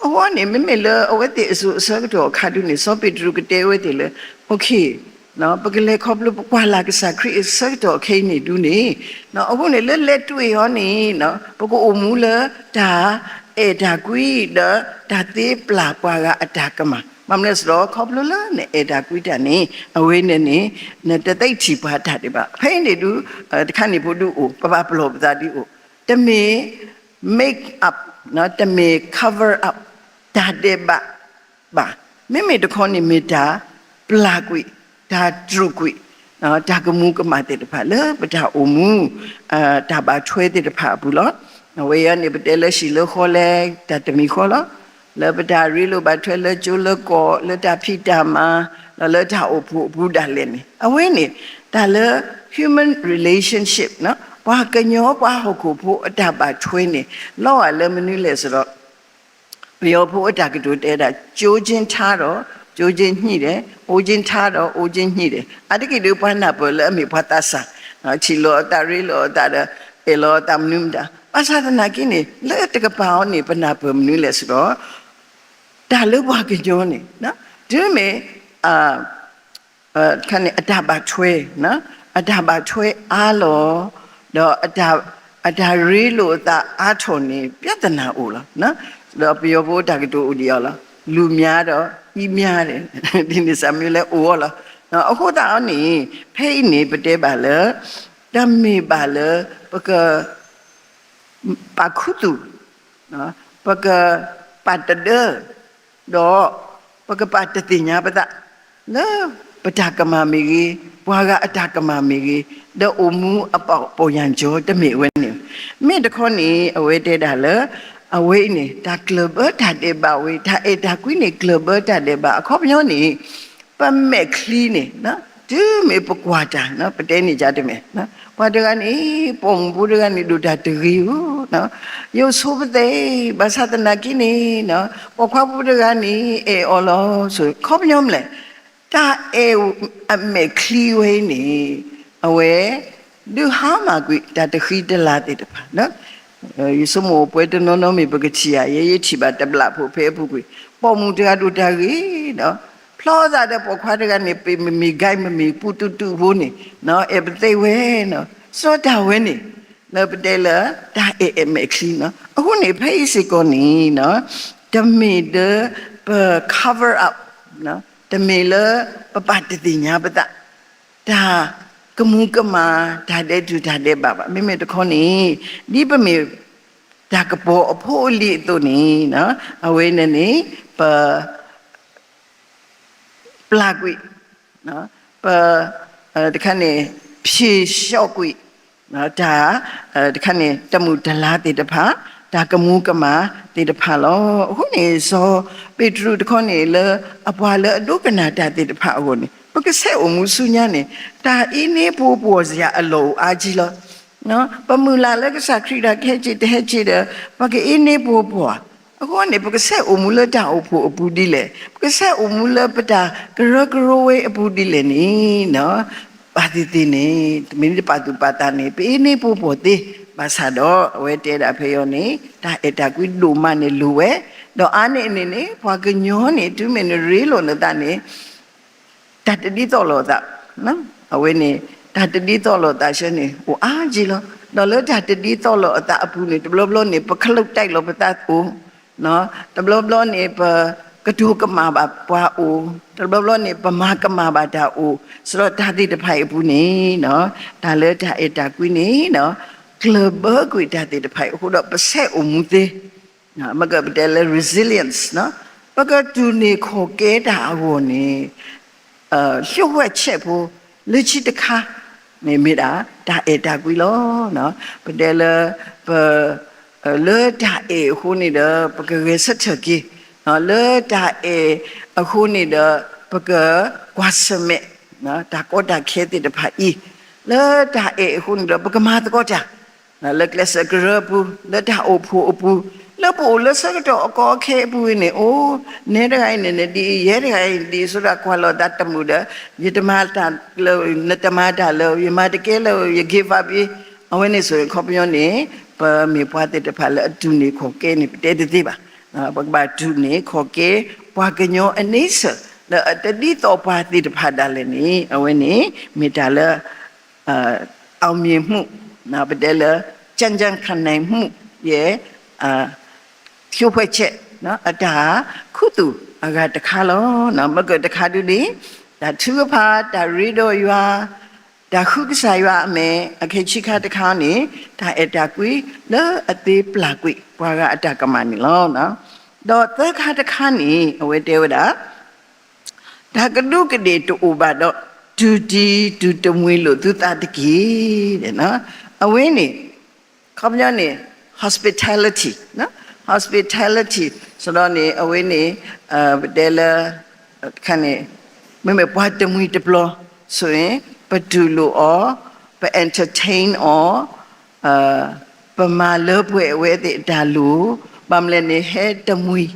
အဃိန့ၣ် မ့မ့ၢ်လၢအဝဲသ့ၣ်အစိၤအဆၢကတီၢ်အခါဒုန့ၣ် စီၤပ့းတရူးကတဲဝဲသ့ၣ်လၢ okay, ပကလဲၤခီဖျိ ပကွၢ်လၢ်ကစၢ်ခရံာ်အဆၢကတီၢ်ခဲအံၤန့ၣ်ဒုန့ၣ်, အဃိန့ၣ် လၢလဲၤတွံၢ်အီၤန့ၣ် ပကအိၣ်မူလၢတၢ်အဲၣ်တၢ်ကွံ ဒီးတၢ်သ့ပျၢ်ပှၤဂၤအတၢ်ကမၣ်. ဘၣ်မနုၤလဲၣ်ဆိုဒီး ခီဖျိလၢနအဲၣ်တၢ်ကွံတၢ်န့ၣ် အဝဲန့ၣ်န့ၣ် နတသ့ထံၣ်ပှၤတၢ်ဒဲးဘး. ဖဲအံၤန့ၣ်ဒု တခါန့ၣ်ဖိဒုအိၣ် ပဘၣ်ပလီၢ်ပသးဒုအိၣ်, တမ့ၢ် make up, တမ့ၢ် cover up တၢ်ဒဲးဘးဘၣ်. မ့မ့ၢ်တခီန့ၣ်မ့ၢ်တၢ်ပျၢ်ကွံာ်, တၢ်တြူာ်ကွံာ် တၢ်ကမူၤကမၣ်သ့ၣ်တဖၣ်လၢပတၢ်အိၣ်မူ တၢ်ဘၣ်ထွဲသ့ၣ်တဖၣ်အပူၤလီၤ. အဝဲအံၤန့ၣ် ပတဲလၢဟံၣ်လၢဃီလဲၣ် တၢ်တမံၤဃီလီၤ. လၢပတၢ်ရ့လိာ်ဘၣ်ထွဲလၢကၠိလၢကီၢ် လၢတၢ်ဖံးတၢ်မၤ ဒီးလၢတၢ်အိၣ်ဖှိၣ်အပူၤဒၣ်လဲာ်န့ၣ် အဝဲန့ၣ် တၢ်လၢ human relationship ပှၤကညီပှၤဟီၣ်ခိၣ်ဖိအတၢ်ဘၣ်ထွဲန့ၣ် လီၤဂာ်လၢမနုၤလဲၣ်ဆိုဒီး ပယီၤဖိအတၢ်ကတိၤတဲဒၣ် ကၠိကၠ့ထါဒီး ကၠိကၠ့ညံၣ်ဒဲး, အိၣ်ကၠ့ထါဒီး အိၣ်ကၠ့ညံၣ်ဒဲး. အါတက့ၢ်ဒုးပှၤနၢ်ပၢၢ်လၢအမ့ၢ်ပှၤသးစၢ် ထံၣ်လိာ်အသးရ့လိာ်အသးဒီး အဲၣ်လိာ်အသးမနုၤမတၤ ဘၣ်ဆၣ်သနာ်က့န့ၣ် လၢတကပၤအီၤန့ၣ် ပနၢ်ပၢၢ်မနုၤလဲၣ်ဆိုဒီး တၢ်လၢပှၤကညီန့ၣ် တုၤမ့ၢ် အတၢ်ဘၣ်ထွဲ, အတၢ်ဘၣ်ထွဲအါလီၤ, ဒီး အတၢ်ရ့လိာ်အသးအါထီၣ်န့ၣ် ပြဿနာအိၣ်လီၤ. ဒီးပယီၤဖိတၢ်ကတိၤအိၣ်ဒံးအီၤလီၤ, လူများတော့ ကြီးများတယ်, ဒ်န့ၣ်စၢ်မနုၤလဲၣ်အိၣ်အီၤလီၤ. အဃိသတးအီၤန့ၣ် ဖဲအံၤန့ၣ် ပတဲဘၣ်လၢ တမ့ၢ်ဘၣ်လၢ ပက ပာ်ခူသူၣ်, ပကပာ်တဒၢ, ဒီး ပကပာ်တသ့ၣ်ညါပသး လၢပတၢ်ကမၣ်မ့ၢ်ဂ့ၤ, ပှၤဂၤအတၢ်ကမၣ်မ့ၢ်ဂ့ၤ, ဒီးအိၣ်မူအပီၢ်ယၢ်ကၠီတမ့ၢ်ဝဲန့ၣ်. မ့ၢ်တခီန့ၣ် အဝဲတဲဒၣ်လၢ အဝဲအံၤန့ၣ် တၢ်ကျၢၢ်ဘၢတၢ်ဒဲးဘးဝဲ, တၢ်အဲၣ်တၢ်ကွံန့ၣ် ကျၢၢ်ဘၢတၢ်ဒဲးဘး အခီပညီန့ၣ် ပမဲာ်ချံန့ၣ် တုၤမ့ၢ်ပကွၢ်တၢ် ပတဲန့ၣ်ဒ်တမ့ၢ် ပှၤတဂၤန့ၣ် ပိာ်မုၣ်ဖိတဂၤန့ၣ် ဒိၣ်တၢ်တဂ့ၤဧိၤ, ယိၤဆိပသဲ, ဘၣ်ဆၣ်သနာ်က့န့ၣ် ပိာ်ခွါဖိတဂၤန့ၣ် အဲၣ်အီၤလီၤဆိ ခီပညီမနုၤလဲၣ်, တၢ်အဲၣ်အမဲာ်ချံဝဲအံၤန့ၣ် အဝဲ ဒုးဟါမၢ်ကွံာ်တၢ်တဃံတလၤသ့ၣ်တဖၣ် ယဆိကမိၣ်ပှၤတနီၤနီၤမ့ၢ်ပကထံၣ်ဧါ, ယဲယထံၣ်ဘၣ်တဘျီဖိဖဲအပူၤကွံာ် ပိာ်မုၣ်တဂၤဒိၣ်တၢ်ဂ့ၤဒီး ဖျီသးဒီးပိာ်ခွါတဂၤန့ၣ် ပမ့မ့ၢ် guide မ့မ့ၢ်ပူတူတူဖိန့ၣ် အဲၣ်ပသ့ဝဲ စီၤတၢ်ဝဲန့ၣ် လၢပတဲလၢ တၢ်အဲၣ်အမဲာ်ချံန့ၣ်. အဃိန့ၣ် ဖဲအံၤစ့ၢ်ကီးန့ၣ် တမ့ၢ်လၢပ cover up, တမ့ၢ်လၢပပာ်တသ့ၣ်ညါပသး တၢ်ကမူၤကမၣ် တၢ်ဒဲးတူၢ်တၢ်ဒဲးဘးဘၣ်. မ့မ့ၢ်တခီန့ၣ် ဒ်ပမ့ၢ် တၢ်ကပီၤအဖိအလံၤအသိးန့ၣ် အဝဲန့ၣ်န့ၣ် ပ ပျၢ်ကွံာ်, ပ တခါန့ၣ် ဖြေလျှော့ကွံာ် တၢ် တခါန့ၣ် တမုာ်တလၤသ့ၣ်တဖၣ်, တၢ်ကမူၤကမၣ်သ့ၣ်တဖၣ်လီၤ. အဃိန့ၣ် စီၤပ့းတရူးတခီန့ၣ်လၢ အပှၤလၢအဒိကနၣ်တၢ်သ့ၣ်တဖၣ်အဂီၢ်န့ၣ် ပကဆဲးအိၣ်မူဆူညါန့ၣ် တၢ်အ့န့ပှိၤပှီၢ်စ့ၢ်အလီၢ်အိၣ်အါကံလီၤ. ပမုၢ်လၢ်လၢကစၢ်ခရံာ်တၢ်ကဟဲက့ၤတဟဲက့ၤဒီး ပကအ့န့ပှိၤပှီၢ်, အဃိန့ၣ် ပကဆဲးအိၣ်မူလၢတၢ်အိၣ်ဖှိၣ်အပူၤဒ်လဲၣ်, ပကဆဲးအိၣ်မူလၢပတၢ်ကရၢကရိဝဲအပူၤဒ်လဲၣ်န့ၣ် ဘၣ်သ့ၣ်သ့ၣ်န့ၣ် တမ့ၢ်တပာ်သူၣ်ပာ်သးန့ၣ် ပအ့န့ပှိၤပှီၢ်သ့, ဘၣ်ဆၣ်ဒီး အဝဲတဲဒၣ်ဖဲအံၤန့ၣ် တၢ်အဲၣ်တၢ်ကွံဒိၣ်မးန့ၣ်လိၣ်ဝဲ, ဒီးအါန့ၢ်အန့ၣ်န့ၣ် ပှၤကညီန့ၣ် တုၤမ့ၢ်နရ့လိာ်နသးန့ၣ် တၢ်တဒ်သိးလိာ်အသး, အဝဲန့ၣ် တၢ်တဒ်သိးလိာ်အသးဆၢန့ၣ် အိၣ်အါကံလီၤ. ဒီးလၢတၢ်တဒ်သိးလိာ်အသးအပူၤန့ၣ် တဘျီဘျီန့ၣ် ပခလုးတဲာ်လိာ်ပသးအိၣ်, တဘျီဘျီန့ၣ် ပကတိၤကမၣ်ဘၣ်ပှၤအိၣ်, တဘျီဘျီန့ၣ် ပမၤကမၣ်ဘၣ်တၢ်အိၣ်, စးထီၣ်တၢ်သ့ၣ်တဖၣ်အံၤအပူၤန့ၣ် တၢ်လၢတၢ်အဲၣ်တၢ်ကွံန့ၣ် ကျၢၢ်ဘၢကွံာ်တၢ်သ့ၣ်တဖၣ်အံၤအဃိဒီး ပဆဲးအိၣ်မူသ့ မ့ၢ်ကပတဲလၢ resilience ပကတူၢ်န့ၢ်ခီၣ်ကဲတၢ်အဂီၢ်န့ၣ် လျှို့ဝှက်ချက်ဖိ လၢခံတခါန့ၣ်မ့ၢ်ဒၣ် တၢ်အဲၣ်တၢ်ကွံလီၤ. ပတဲလၢ ပ လၢတၢ်အဲၣ်အဃိန့ၣ်ဒီး ပကဂဲၤဆၢထၢၣ်က့ၤ, လၢတၢ်အဲၣ်အဃိန့ၣ်ဒီး ပကကွၢ်ဆၢၣ်မဲာ် တၢ်ကီတၢ်ခဲသ့ၣ်တဖၣ်အံၤ, လၢတၢ်အဲၣ်အဃိန့ၣ်ဒီး ပကမၤသကိးတၢ် လၢကျဲးစၢးကရၢအပူၤ, လၢတၢ်အိၣ်ဖှိၣ်အပူၤ, လၢပအိၣ်လၢဆၢကတီၢ်အကီအခဲအပူၤအံၤန့ၣ် အိၣ် နဲတဂၤအံၤန့ၣ်နဒ်အံၤ, ယဲတဂၤအံၤနဒ်အံၤ ဆိဒၣ်ကွၢ်လိာ်သးတမုာ်ဒီး ယတမၤတၢ်လၢ နတမၤတၢ်လၢ ယမၤတကဲလၢ ယ give up အံၤ, အဝဲန့ၣ်ဆိၣ်အခီပညီန့ၣ် ပမ့ၢ်ပှၤသ့ၣ်တဖၣ်လၢအတူၢ်န့ၢ်ခီၣ်ကဲန့ၣ် ပတဲတသ့ဘၣ်. ပကဘၣ်တူၢ်န့ၢ်ခီၣ်ကဲ ပှၤကညီအန့ဆၢၣ် လၢအတဒ်သိးပှၤသ့ၣ်တဖၣ်ဒၣ်လဲာ်န့ၣ် အဝဲန့ၣ် မ့ၢ်တၢ်လၢ အောင်မြင်မှု ပတဲလၢ ကြံ့ကြံ့ခံနိုင်မှု ရဲ့ လျို့ဝှက်ချက် အတၢ်ခူသူၣ်အဂၤတခါလီၤ. မ့ၢ်ကတခါဒုန့ၣ် တၢ်ထုကဖၣ် တၢ်ရ့ဒီးယွၤ တၢ်ဃုကစၢ်ယွၤအမဲာ် အခဲဆံးခါတခါန့ၣ် တၢ်အဲၣ်တၢ်ကွံလၢအသ့ပျၢ်ကွံာ်ပှၤဂၤအတၢ်ကမၣ်န့ၣ်လီၤ. ဒီးသၢခါတခါန့ၣ် အဝဲတဲဝဲဒၣ် တၢ်ကဒူးကဒ့ၣ်တအိၣ်ဘၣ်ဒီး တူၢ်တံၢ်တူၢ်တမှံၤလိာ်သုသးတက့ၢ်. အဝဲန့ၣ် ခီပညီန့ၣ် hospitality, hospitality စဒီးန့ၣ် အဝဲန့ၣ် ပတဲလၢ ခါန့ၣ် မ့မ့ၢ်ပှၤတမှံၤတပျီၤ ဆိုရင် ပတူၢ်လိာ်အီၤ, ပ entertain အီၤ, ပမၤလၢပှဲၤအဝဲသ့ၣ်အတၢ်လိၣ်, ဘၣ်မနုၤလဲၣ်န့ၣ် ဟဲတမှံၤ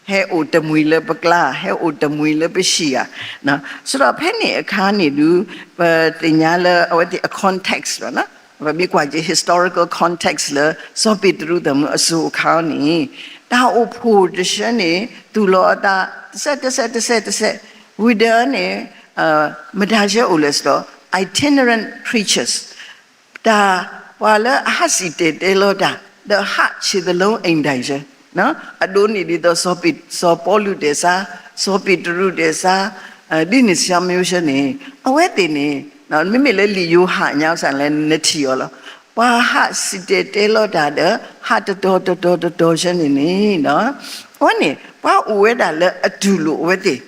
ဟဲအိၣ်တမှံၤလၢပကျါ, ဟဲအိၣ်တမှံၤလၢပဟံၣ်ဧါ. စဒီးဖဲန့ၣ်အခါန့ၣ်ဒုး ပသ့ၣ်ညါလၢအဝဲသ့ၣ်အ context လီၤ. ပမ့ၢ်ကွၢ်က့ၤ historical context လၢစီၤပ့းတရူးသးမုၣ်အစိၤအခါန့ၣ် တၢ်အိၣ်ဖှိၣ်တဆၢန့ၣ် သူၣ်လီၤအသး တစဲးတစဲးတစဲးတစဲး, ဝံၤဒီးန့ၣ် မတၤဆၢအိၣ်လဲၣ်စဒီး itinerant preachers တၢ် ပှၤလၢအဟးစံၣ်တဲၤတဲလီၤတၢ် ဒီးဟးဆံးသလိအ့ၣ်ဒၣ်ဆၢ, အဒိန့ၣ်ဒ်သိး စီၤပီလူးဒဲးစါ, စီၤပ့းတရူးဒဲးစါ, ဒ်န့ၣ်စံးမ့ၢ်ဆၢန့ၣ် အဝဲသ့ၣ်န့ၣ် မ့မ့ၢ်လၢလံာ်ယိၤဟၣ်ညါစ့ၢ်န့ၣ် နထံၣ်အီၤလီၤ. ပှၤဟးစံၣ်တဲၤတဲလီၤတၢ်ဒီး ဟးတတီၤတတီၤတတီၤဆၢန့ၣ်န့ၣ် အဝဲန့ၣ် ပှၤအိၣ်ဝဲဒၣ်လၢအတူၢ်လိာ်အဝဲသ့ၣ်,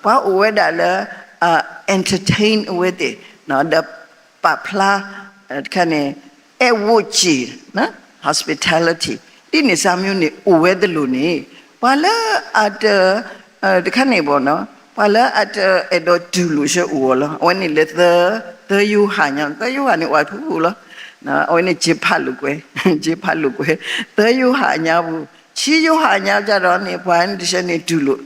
ပှၤအိၣ်ဝဲဒၣ်လၢ entertain အဝဲသ့ၣ်, ဒီး ပာ်ဖျါ တခါန့ၣ် အဲၣ်ဝိုးစ့ၣ် hospitality ဒ်န့ၣ်စံးမ့ၢ်န့ၣ် အိၣ်ဝဲသလိၣ်န့ၣ် ပှၤလၢအတ တခါန့ၣ်ဘၣ်နီၤ ပှၤလၢအတအဲၣ်ဒိးတူၢ်လိာ်ဆၢအိၣ်အီၤလီၤ. အဝဲန့ၣ်လၢ သၢယိၤဟၣ်ညါ, သၢယိၤဟၣ်န့ၣ် အိၣ်ဖုၣ်ဖုၣ်လီၤ. အဝဲန့ၣ် က့ဖးလိာ်ကွဲ, က့ဖးလိာ်ကွဲ, သၢယိၤဟၣ်ညါပူၤ, ဆံယိၤဟၣ်ညါကဒီးန့ၣ် ပှၤန့ၣ်တဆၢန့ၣ်တူၢ်လိာ်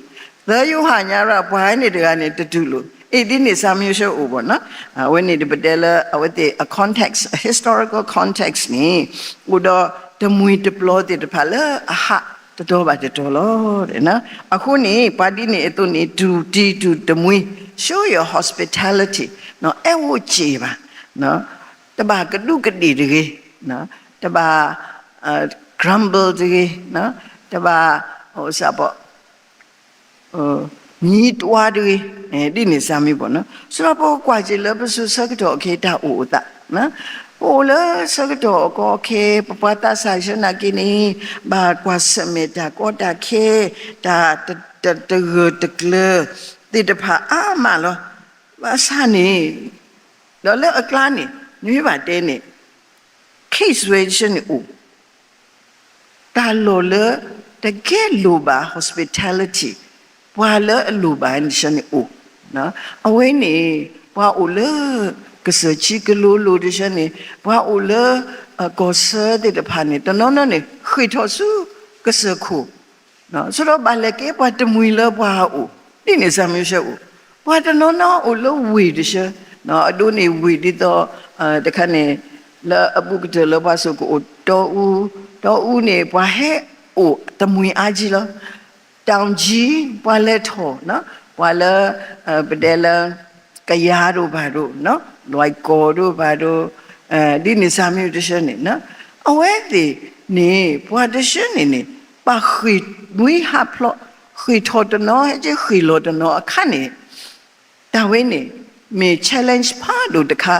သၢယိၤဟၣ်ညါရၢ် ပှၤန့ၣ်တဂၤန့ၣ် တတူၢ်လိာ်. အ့ၣ် ဒ်န့ၣ်စံးမ့ၢ်ဆၢအိၣ်ဘၣ်နီၤ. အဝဲန့ၣ်တပတဲလၢ အဝဲသ့ၣ်အ context, historical context န့ၣ် အိၣ်ဒီးတမှံၤတပျီၤသ့ၣ်တဖၣ်လၢအဟးတတီၤဘၣ်တတီၤလီၤ. အဃိန့ၣ် ပှၤဒ်န့ၣ်အသိးန့ၣ် တူၢ်တံၢ်တူၢ်တမှံၤ show your hospitality အဲၣ်ဝိုးစ့ၣ်ဘၣ်, တဘၣ်ကဒူးကဒ့ၣ်တဂ့ၤ, တဘၣ် grumble တဂ့ၤ, တဘၣ် စးပီ မံတွါတဂ့ၤ, ဒ်န့ၣ်စံးမ့ၢ်ဘၣ်နီၤ. စဒီးပကွၢ်က့ၤလၢပစိၤဆၢကတီၢ်အခဲအံၤတၢ်အိၣ်အသး, ပအိၣ်လၢဆၢကတီၢ်အကီအခဲ ပပှၤသးစၢ်ဆၢနာ်က့န့ၣ် ဘၣ်ကွၢ်ဆၢၣ်မဲာ်တၢ်ကီတၢ်ခဲ, တၢ်တဂၢၢ်တကျၢၤသ့ၣ်တဖၣ်အါမးလီၤ. ဘၣ်ဆၣ်န့ၣ် ဒီးလၢအကျါန့ၣ် နမ့ၢ်ဘၣ်တဲန့ၣ် case ဝဲတဆၢန့ၣ်အိၣ် တၢ်လီၢ်လၢတကဲလိၣ်ဘၣ် hospitality ပှၤလၢအလိၣ်ဘၣ်တဆၢန့ၣ်အိၣ်, အဝဲန့ၣ် ပှၤအိၣ်လၢကစၢၢ်ဆံကလိလိၤတဆၢန့ၣ် ပှၤအိၣ်လၢ ကီၢ်ဆၢသ့ၣ်တဖၣ်န့ၣ် တနီၤနီၤန့ၣ် ဃ့ၢ်ထီၣ်ဆူကစၢၢ်ခိၣ် စဒီးဘၣ်လဲၤကဲပှၤတမှံၤလၢပှၤအအိၣ် ဒ်န့ၣ်စံးမ့ၢ်ဆၢအိၣ်, ပှၤတနီၤနီၤအိၣ်လၢဝ့ၢ်တဆၢ, အဒိန့ၣ်ဝ့ၢ်ဒ်သိး တခါန့ၣ် လၢအဘူးကတၢၢ်လၢပှၤစိာ်ကအိၣ်တီအူ, တီအူန့ၣ် ပှၤဟဲအိၣ်တမှံၤအါကံလီၤ. တောင်ကြီး ပှၤလဲၤထီၣ် ပှၤလၢ ပတဲလၢ ကယၤဒိၣ်ဘၣ်ဒိၣ်, လွိုင်ကော်ဒိၣ်ဘၣ်ဒိၣ်, ဒ်န့ၣ်စံးမ့ၢ်တဆၢန့ၣ် အဝဲသ့ၣ်န့ၣ် ပှၤတဆၢန့ၣ်န့ၣ် ဘၣ်ဃ့ၢ်မှံဟးဖျိး, ဃ့ၢ်ထီၣ်တနီၤ ဟဲက့ၤဃ့ၢ်လီၤတနီၤအခါန့ၣ် တၢ်ဝဲန့ၣ် မ့ၢ် challenge ဖးဒိၣ်တခါ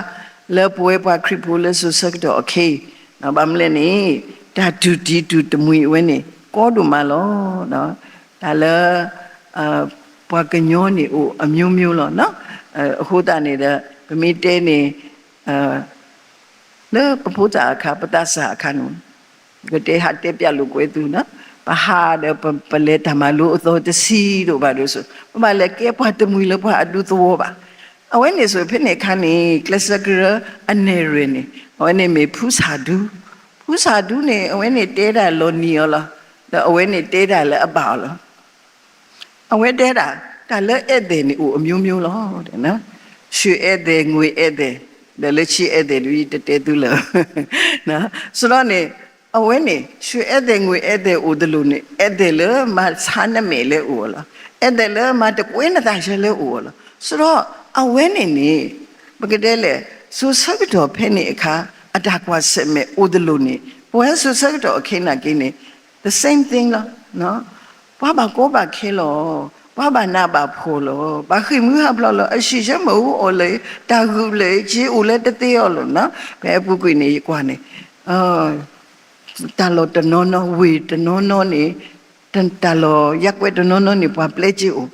လၢပဝဲပှၤခရံာ်ဖိလၢစိၤဆၢကတီၢ်အခဲအံၤ, ဘၣ်မနုၤလဲၣ်န့ၣ် တၢ်တူၢ်တံၢ်တူၢ်တမှံၤအဝဲန့ၣ် ကီဒိၣ်မးလီၤ. တၢ်လၢ ပှၤကညီန့ၣ်အိၣ်အမျိုးမျိုးလီၤ. အဃိသတးန့ၣ်ဒီး ပမ့ၢ်တဲန့ၣ် လၢပဖိသၣ်အခါ ပသးစၢ်အခါန့ၣ် ကတဲဟးတဲပျးလိာ်ကွဲသုနီၤ, ပဟးဒီးပလဲၤတၢ်မၤလိအသီတဆံဒိၣ်ဘၣ်ဒိၣ်စိၤ ပဘၣ်လဲၤကဲပှၤတမှံၤလၢပှၤအဒူသဝီဘၣ်. အဝဲန့ၣ်စိၤ ဖဲန့ၣ်အခါန့ၣ် ကျဲးစၢးကရၢအနဲၣ်ရွဲၣ်န့ၣ် အဝဲန့ၣ်မ့ၢ်ဖူစၢ်ဒူ, ဖူစၢ်ဒူန့ၣ် အဝဲန့ၣ်တဲဒၣ်လီၤနံၤအီၤလီၤ, ဒီးအဝဲန့ၣ်တဲဒၣ်လၢအဘၣ်အီၤလီၤ. အဝဲတဲဒၣ် တၢ်လၢဧည့်သည်န့ၣ်အိၣ်အမျိုးမျိုးလီၤ. ရွှေဧည့်သည်, ငွေဧည့်သည်, ဒီးလၢခံဧည့်သည်တမံၤ တတဲသုလၢာ်. စဒီးန့ၣ် အဝဲန့ၣ် ရွှေဧည့်သည် ငွေဧည့်သည် အိၣ်သလိၤန့ၣ် ဧည့်သည်လၢမၤဆါနမဲာ်လၢအိၣ်အီၤလီၤ. ဧည့်သည်လၢမၤတကွဲနသးဆၢလၢအိၣ်အီၤလီၤ. ဆိုတော့ အဝဲန့ၣ်န့ၣ် ပကတဲလဲၣ် စိၤဆၢကတီၢ်ဖဲန့ၣ်အခါ အတၢ်ကွၢ်ဆၢၣ်မဲာ်အိၣ်သလိၤန့ၣ် ပဝဲစိၤဆၢကတီၢ်အခဲနာ်က့န့ၣ် the same thing လီၤ. ပှၤဘၣ်ကီဘၣ်ခဲလီၤ. ပှၤဘၣ်နးဘၣ်ဖှီၣ်လီၤ. ဘၣ်ဃ့ၢ်မှံဟးဖျိးလီၤ. အဟံၣ်ဆၢမုၢ်ဟူးအီၣ်လၢ တၢ်ဂုာ်လၢ က့အိၣ်လၢတသ့အီၤလီၤ. ဖဲအပူၤကွံာ်န့ၣ် ယကွၢ်န့ၣ် တၢ်လီၢ်တနီၤနီၤ ဝ့ၢ်တနီၤနီၤန့ၣ် တၢ်လီၢ်ယၢ်ကွဲးတနီၤနီၤန့ၣ် ပှၤပျဲက့အိၣ်,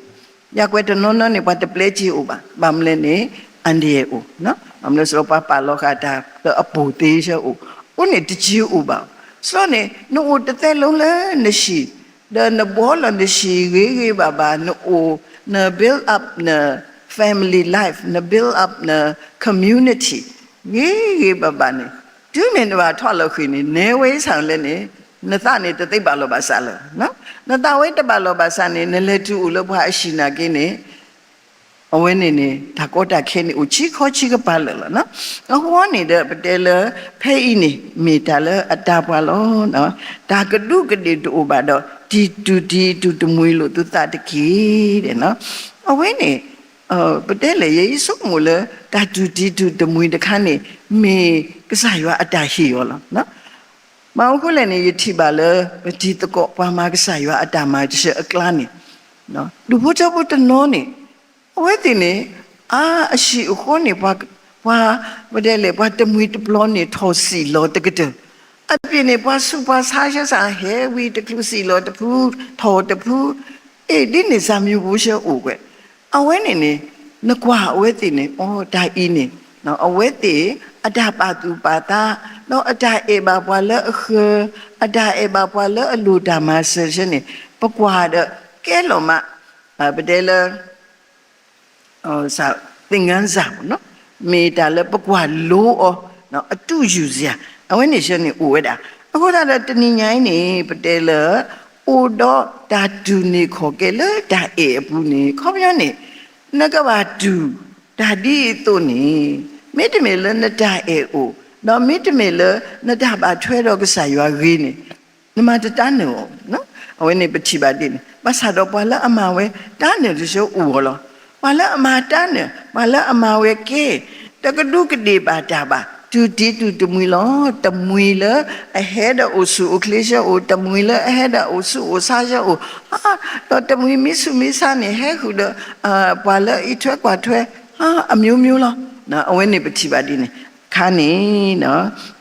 ယၢ်ကွဲးတနီၤနီၤန့ၣ် ပှၤတပျဲက့အိၣ်ဘၣ်. ဘၣ်မနုၤလဲၣ်န့ၣ် အန္တရာယ်အိၣ်, ဘၣ်မနုၤလဲၣ် ပှၤပာ်လီၤဃာ်တၢ်လၢအပိာ်သ့ဆၢအိၣ်, အိၣ်န့ၣ်တက့အိၣ်ဘၣ်. ဆိုတော့န့ၣ် နအိၣ်တသဲလုံးလၢနဟံၣ် ဒီးနဘှီလီၤနဟံၣ်ဂ့ၤဂ့ၤဘၣ်ဘၣ်, နအိၣ် န build up န family life, န build up န community ဂ့ၤဂ့ၤဘၣ်ဘၣ်န့ၣ် တုၤမ့ၢ်နဘၣ်ထီၣ်လီၤဃံၤန့ၣ် နဲဝဲဆၣ်လဲၣ်န့ၣ် နသးန့ၣ်တသ့ဘၣ်လီၤဘၣ်စးလၢၤ. နသးဝဲတဘၣ်လီၤဘၣ်စးန့ၣ် နလဲၤတုၤအိၣ်လၢပှၤအဟံၣ်နာ်က့န့ၣ် အဝဲန့ၣ်န့ၣ် တၢ်ကီတၢ်ခဲန့ၣ် အိၣ်ဆံခီဆံကပၤလၢာ်လီၤ. အဃိန့ၣ်ဒီး ပတဲလၢ ဖဲအံၤန့ၣ် မ့ၢ်တၢ်လၢအတၢ်ပှၤလီၤ. တၢ်ကဒူးကဒ့ၣ်တအိၣ်ဘၣ်ဒီး တံတူၢ်တံတူၢ်တမှံၤလိာ်သုသးတက့ၢ်. အဝဲန့ၣ် ပတဲလဲၣ် ယဲယဆိကမိၣ်လၢ တၢ်တူၢ်တံတူၢ်တမှံၤတခါန့ၣ် မ့ၢ်ကစၢ်ယွၤအတၢ်ဟ့ၣ်အီၤလီၤ. ဘၣ်မနုၤလဲၣ်န့ၣ် ယထံၣ်ဘၣ်လၢ ပတံၤသကိးပှၤမၤကစၢ်ယွၤအတၢ်မၤတဆၢအကျါန့ၣ် ဒူၣ်ဖိထၢဖိတနီၤန့ၣ် အဝဲသ့ၣ်န့ၣ် အါအဟံၣ်အဃီန့ၣ် ပှၤ ပတဲလဲၣ် ပှၤတမှံၤတပျီၤန့ၣ် ထီၣ်စံၣ်လီၤတကတၢၢ်, အပျ့ၤန့ၣ် ပှၤဆူးပှၤဆါဆၢစ့ၢ် ဟဲဝံၤတချုးစံၣ်လီၤတဖု ထီၣ်တဖု, အ့ၣ် ဒ်န့ၣ်စၢ်မံၤဘိဆၢအိၣ်ဝဲ, အဝဲန့ၣ်န့ၣ် နကွၢ်အဝဲသ့ၣ်န့ၣ် အိ တၢ်အံၤန့ၣ် အဝဲသ့ၣ် အတၢ်ပာ်သူၣ်ပာ်သး ဒီးအတၢ်အဲၣ်ဘၣ်ပှၤလၢအဃၢၤ အတၢ်အဲၣ်ဘၣ်ပှၤလၢအလိၣ်တၢ်မၤစၢၤဆၢန့ၣ် ပကွၢ်ဒီးကဲလီၤမး ပတဲလၢ သင်ခန်းစာ ပေါ့နော်, မ့ၢ်တၢ်လၢပကွၢ်လိအီၤ အတူးယူၢ်စရာ အဝဲန့ၣ်ဆၢန့ၣ်အိၣ်ဝဲဒၣ်. အဃိသတးဒီးတနံၤညါအံၤန့ၣ် ပတဲလၢ အိၣ်ဒီးတၢ်တူၢ်န့ၢ်ခီၣ်ကဲလၢတၢ်အဲၣ်အပူၤန့ၣ် ခီပညီန့ၣ် နကဘၣ်တူၢ်တၢ်ဒ်အံၤအသိးန့ၣ် မ့တမ့ၢ်လၢနတၢ်အဲၣ်အိၣ် ဒီးမ့တမ့ၢ်လၢနတၢ်ဘၣ်ထွဲဒီးကစၢ်ယွၤဂ့ၤန့ၣ် နမၤတတၢ်နၢၤအီၤ. အဝဲန့ၣ်ပထံၣ်ဘၣ်ဒ်န့ၣ် ဘၣ်ဆၣ်ဒီးပှၤလၢအမၤဝဲတၢ်နၢၤတဆၢအိၣ်အီၤလီၤ. ပှၤလၢအမၤတၢ်နၢၤ ပှၤလၢအမၤဝဲကဲ တကဒူးကဒ့ၣ်ဘၣ်တၢ်ဘၣ် တူၢ်တံတူၢ်တမှံၤလီၤ. တမှံၤလၢအဟဲဒီးအိၣ်ဆူၣ်အိၣ်ချ့ဆၢအိၣ်, တမှံၤလၢအဟဲဒီးအိၣ်ဆူးအိၣ်ဆါဆၢအိၣ်, ဒီးတမှံၤမ့ၢ်ဆူးမ့ၢ်ဆါန့ၣ် ဟဲဃုာ်ဒီး ပှၤလၢအအံးထွဲကွၢ်ထွဲ အမျိုးမျိုးလီၤ. အဝဲန့ၣ်ပထံၣ်ဘၣ်ဒ်န့ၣ် ခါန့ၣ်